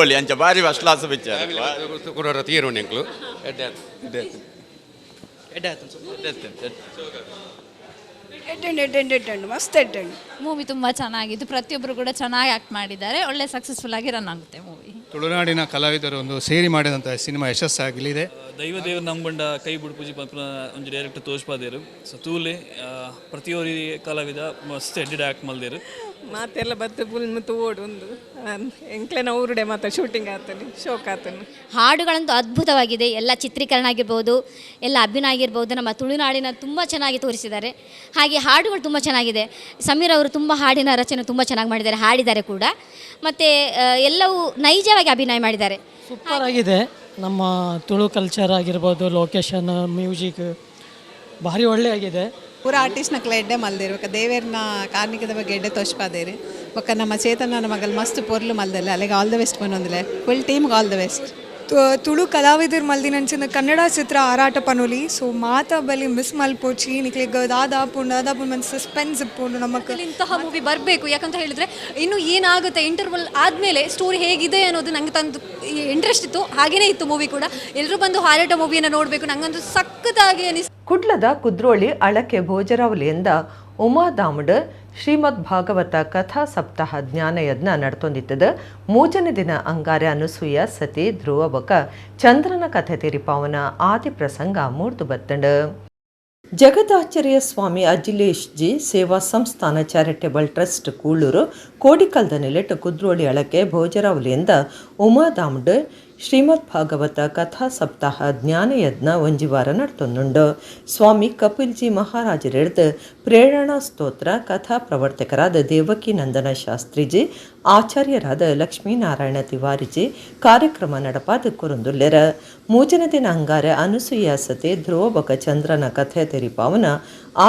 ತೂವೊಲಿ ಅಂಚ ಬಾರಿ ಫಸ್ಟ್ ಕ್ಲಾಸ್ ಪಿಕ್ಚರ್. ಕುಡೋರ ತೀರುಂಡು ಎಂಕ್ಲು ಎಡ್ಡೆ ಎಡ್ಡೆ. ಎಡ್ಡೆ. ಎಡ್ಡೆಂಡು ಎಡ್ಡೆಂಡು ಎಡ್ಡೆಂಡು, ಮಸ್ತ್ ಎಡ್ಡೆಂಡು. ಮೂವಿ ತುಂಬ ಚೆನ್ನಾಗಿತ್ತು. ಪ್ರತಿಯೊಬ್ಬರು ಕೂಡ ಚೆನ್ನಾಗಿ ಆ್ಯಕ್ಟ್ ಮಾಡಿದ್ದಾರೆ. ಒಳ್ಳೆ ಸಕ್ಸಸ್ಫುಲ್ ಆಗಿ ರನ್ ಆಗುತ್ತೆ ಮೂವಿ. ತುಳುನಾಡಿನ ಕಲಾವಿದರು ಒಂದು ಸೇರಿ ಮಾಡಿದಂಥ ಸಿನಿಮಾ ಯಶಸ್ಸಾಗಲಿದೆ. ದೈವ ದೇವರು ನಂಬಂಡ ಕೈ ಬುಡ್ಪುಜಿ ಪನ್ಪುನ ಒಂಜಿ ಡೈರೆಕ್ಟ್ ತೋಜ್ಪಾದೇರು. ಸೊ ತೂಲೆ, ಪ್ರತಿಯೊರಿ ಕಲಾವಿದ ಮಸ್ತ್ ಎಡ್ಡೆಡ್ ಆ್ಯಕ್ಟ್ ಮಲ್ದೇರು. ಮಾತೆಲ್ಲ ಬತ್ತು ಫುಲ್ ತೂವೋಡು ಒಂದು ಎಂಕ್ಲೆನ ಊರುಡೆ ಮಾತ ಶೂಟಿಂಗ್ ಆತನು, ಶೋಕ್ ಆತನು. ಹಾಡುಗಳಂತೂ ಅದ್ಭುತವಾಗಿದೆ. ಎಲ್ಲ ಚಿತ್ರೀಕರಣ ಆಗಿರ್ಬೋದು, ಎಲ್ಲ ಅಭಿನಯ ಆಗಿರ್ಬೋದು, ನಮ್ಮ ತುಳುನಾಡಿನ ತುಂಬ ಚೆನ್ನಾಗಿ ತೋರಿಸಿದ್ದಾರೆ. ಹಾಗೆ ಹಾಡುಗಳು ತುಂಬ ಚೆನ್ನಾಗಿದೆ. ಸಮೀರ್ ಅವರು ತುಂಬ ಹಾಡಿನ ರಚನೆ ತುಂಬ ಚೆನ್ನಾಗಿ ಮಾಡಿದ್ದಾರೆ, ಹಾಡಿದ್ದಾರೆ ಕೂಡ. ಮತ್ತು ಎಲ್ಲವೂ ನೈಜವಾಗಿ ಅಭಿನಯ ಮಾಡಿದ್ದಾರೆ. ಸೂಪರ್ ಆಗಿದೆ. ನಮ್ಮ ತುಳು ಕಲ್ಚರ್ ಆಗಿರ್ಬೋದು, ಲೊಕೇಶನ್, ಮ್ಯೂಸಿಕ್ ಭಾರಿ ಒಳ್ಳೆಯಾಗಿದೆ. ಪೂರ ಆರ್ಟಿಸ್ಟ್ನಕ್ಲೆ ಎಡ್ಡೆ ಮಲ್ದೇರು. ಬೊಕ್ಕ ದೇವೇರ್ನ ಕಾರ್ನಿಕದ ಬಗ್ಗೆ ಎಡ್ಡೆ ತೋಷ್ಪಾದೇರು. ಬೊಕ್ಕ ನಮ್ಮ ಚೇತನನ ಮಗಲ್ ಮಸ್ತ್ ಪೊರ್ಲು ಮಲ್ದಲ್ಲ. ಅಲ್ಲಿಗೆ ಆಲ್ the best ಪನೊಂದುಲೆ, ಫುಲ್ ಟೀಮ್ಗೆ ಆಲ್ the best. Tulu ಕಲಾವಿದರು ಮಲ್ದಿನಂಚಿನ ಕನ್ನಡ ಚಿತ್ರ ಆರಾಟ ಪನೊಲಿ. ಸೊ ಮಾತ ಬಲಿ ಮಿಸ್ ಮಲ್ಪೋಚಿ. ನಿಕ್ಲೆಗ್ ದಾದ ಆಪುಂಡು ದಾದ ಆಪುಂಡು ಮಂತ್ ಸಸ್ಪೆನ್ಸ್ ಇಪ್ಪುಂಡು ನಮಕ್. ಇಂತಹ ಮೂವಿ ಬರಬೇಕು. ಯಾಕಂತ ಹೇಳಿದ್ರೆ ಇನ್ನು ಏನಾಗುತ್ತೆ, ಇಂಟರ್ವಲ್ ಆದಮೇಲೆ ಸ್ಟೋರಿ ಹೇಗಿದೆ ಅನ್ನೋದು ನಂಗೆ ತಂದು ಇಂಟ್ರೆಸ್ಟ್ ಇತ್ತು. ಹಾಗೇನೇ ಇತ್ತು ಮೂವಿ ಕೂಡ. ಎಲ್ಲರೂ ಬಂದು ಹಾರಾಟ ಮೂವಿಯನ್ನು ನೋಡಬೇಕು. ನಂಗಂತೂ ಸಖತ್ತಾಗಿ ಅನಿಸ್ತು. ಕುಡ್ಲದ ಕುದ್ರೋಳಿ ಅಳಕೆ ಭೋಜರಾವಲಿಯಿಂದ ಉಮಾದಾಮಡ್ ಶ್ರೀಮದ್ ಭಾಗವತ ಕಥಾ ಸಪ್ತಾಹ ಜ್ಞಾನಯಜ್ಞ ನಡ್ತೊಂದಿತ್ತದ. ಮೂಜನೇ ದಿನ ಅಂಗಾರೆ ಅನುಸೂಯ ಸತಿ ಧ್ರುವ ಬೊಕ ಚಂದ್ರನ ಕಥೆ ತೆರಿಪಾವನ ಆದಿ ಪ್ರಸಂಗ ಮೂರ್ದು ಬತ್ತಂಡ್. ಜಗದಾಚಾರ್ಯ ಸ್ವಾಮಿ ಅಜಿಲೇಶ್ ಜಿ ಸೇವಾ ಸಂಸ್ಥಾನ ಚಾರಿಟೇಬಲ್ ಟ್ರಸ್ಟ್ ಕೂಳೂರು ಕೋಡಿಕಲ್ದ ನೆಲೆಟ್ ಕುದ್ರೋಳಿ ಅಳಕೆ ಭೋಜರಾವಲಿಯಿಂದ ಉಮಾದಾಮ್ಡ್ ಶ್ರೀಮದ್ ಭಾಗವತ ಕಥಾ ಸಪ್ತಾಹ ಜ್ಞಾನಯಜ್ಞ ಒಂಜಿವಾರ ನಡ್ತೊಂದುಂಡು. ಸ್ವಾಮಿ ಕಪಿಲ್ಜಿ ಮಹಾರಾಜರೆಡ್ದು ಪ್ರೇರಣಾ ಸ್ತೋತ್ರ, ಕಥಾ ಪ್ರವರ್ತಕರಾದ ದೇವಕಿ ನಂದನ ಶಾಸ್ತ್ರಿಜಿ, ಆಚಾರ್ಯರಾದ ಲಕ್ಷ್ಮೀನಾರಾಯಣ ತಿವಾರಿಜಿ ಕಾರ್ಯಕ್ರಮ ನಡಪಾದ ಕುರುಂದುಲ್ಲೆರ. ಮೂಜನ ದಿನ ಅಂಗಾರೆ ಅನುಸೂಯ ಸತೆ ಧ್ರುವಬಕ ಚಂದ್ರನ ಕಥೆ ತೆರಿಪಾವನ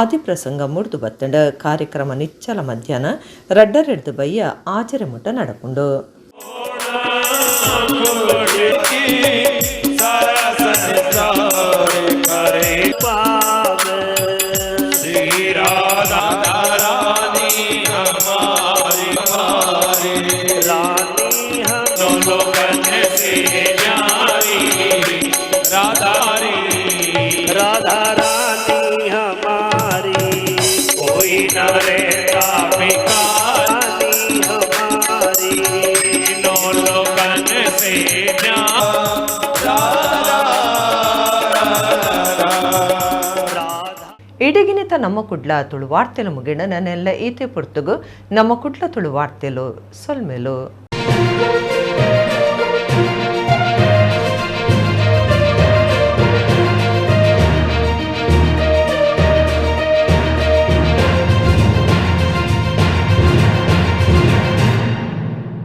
ಆದಿ ಪ್ರಸಂಗ ಮುರ್ದು ಬತ್ತಂಡ. ಕಾರ್ಯಕ್ರಮ ನಿಚ್ಚಲ ಮಧ್ಯಾಹ್ನ ರಡ್ಡರೆಡ್ದು ಬಯ್ಯ ಆಚರೆ ಮುಟ್ಟ ನಡಪುಂಡು. राधा रानी हमारी, कोई न रहता भिखारी हमारी, तीनों लोगन से। ಇಡಗಿನಿತ ನಮ್ಮ ಕುಡ್ಲ ತುಳು ವಾರ್ತೆಲು ಮುಗಿಣ ನನ್ನೆಲ್ಲ ಈತೆ ಪುರ್ತುಗು ನಮ್ಮ ಕುಡ್ಲ ತುಳು ವಾರ್ತೆಲು ಸೊಲ್ಮೆಲು.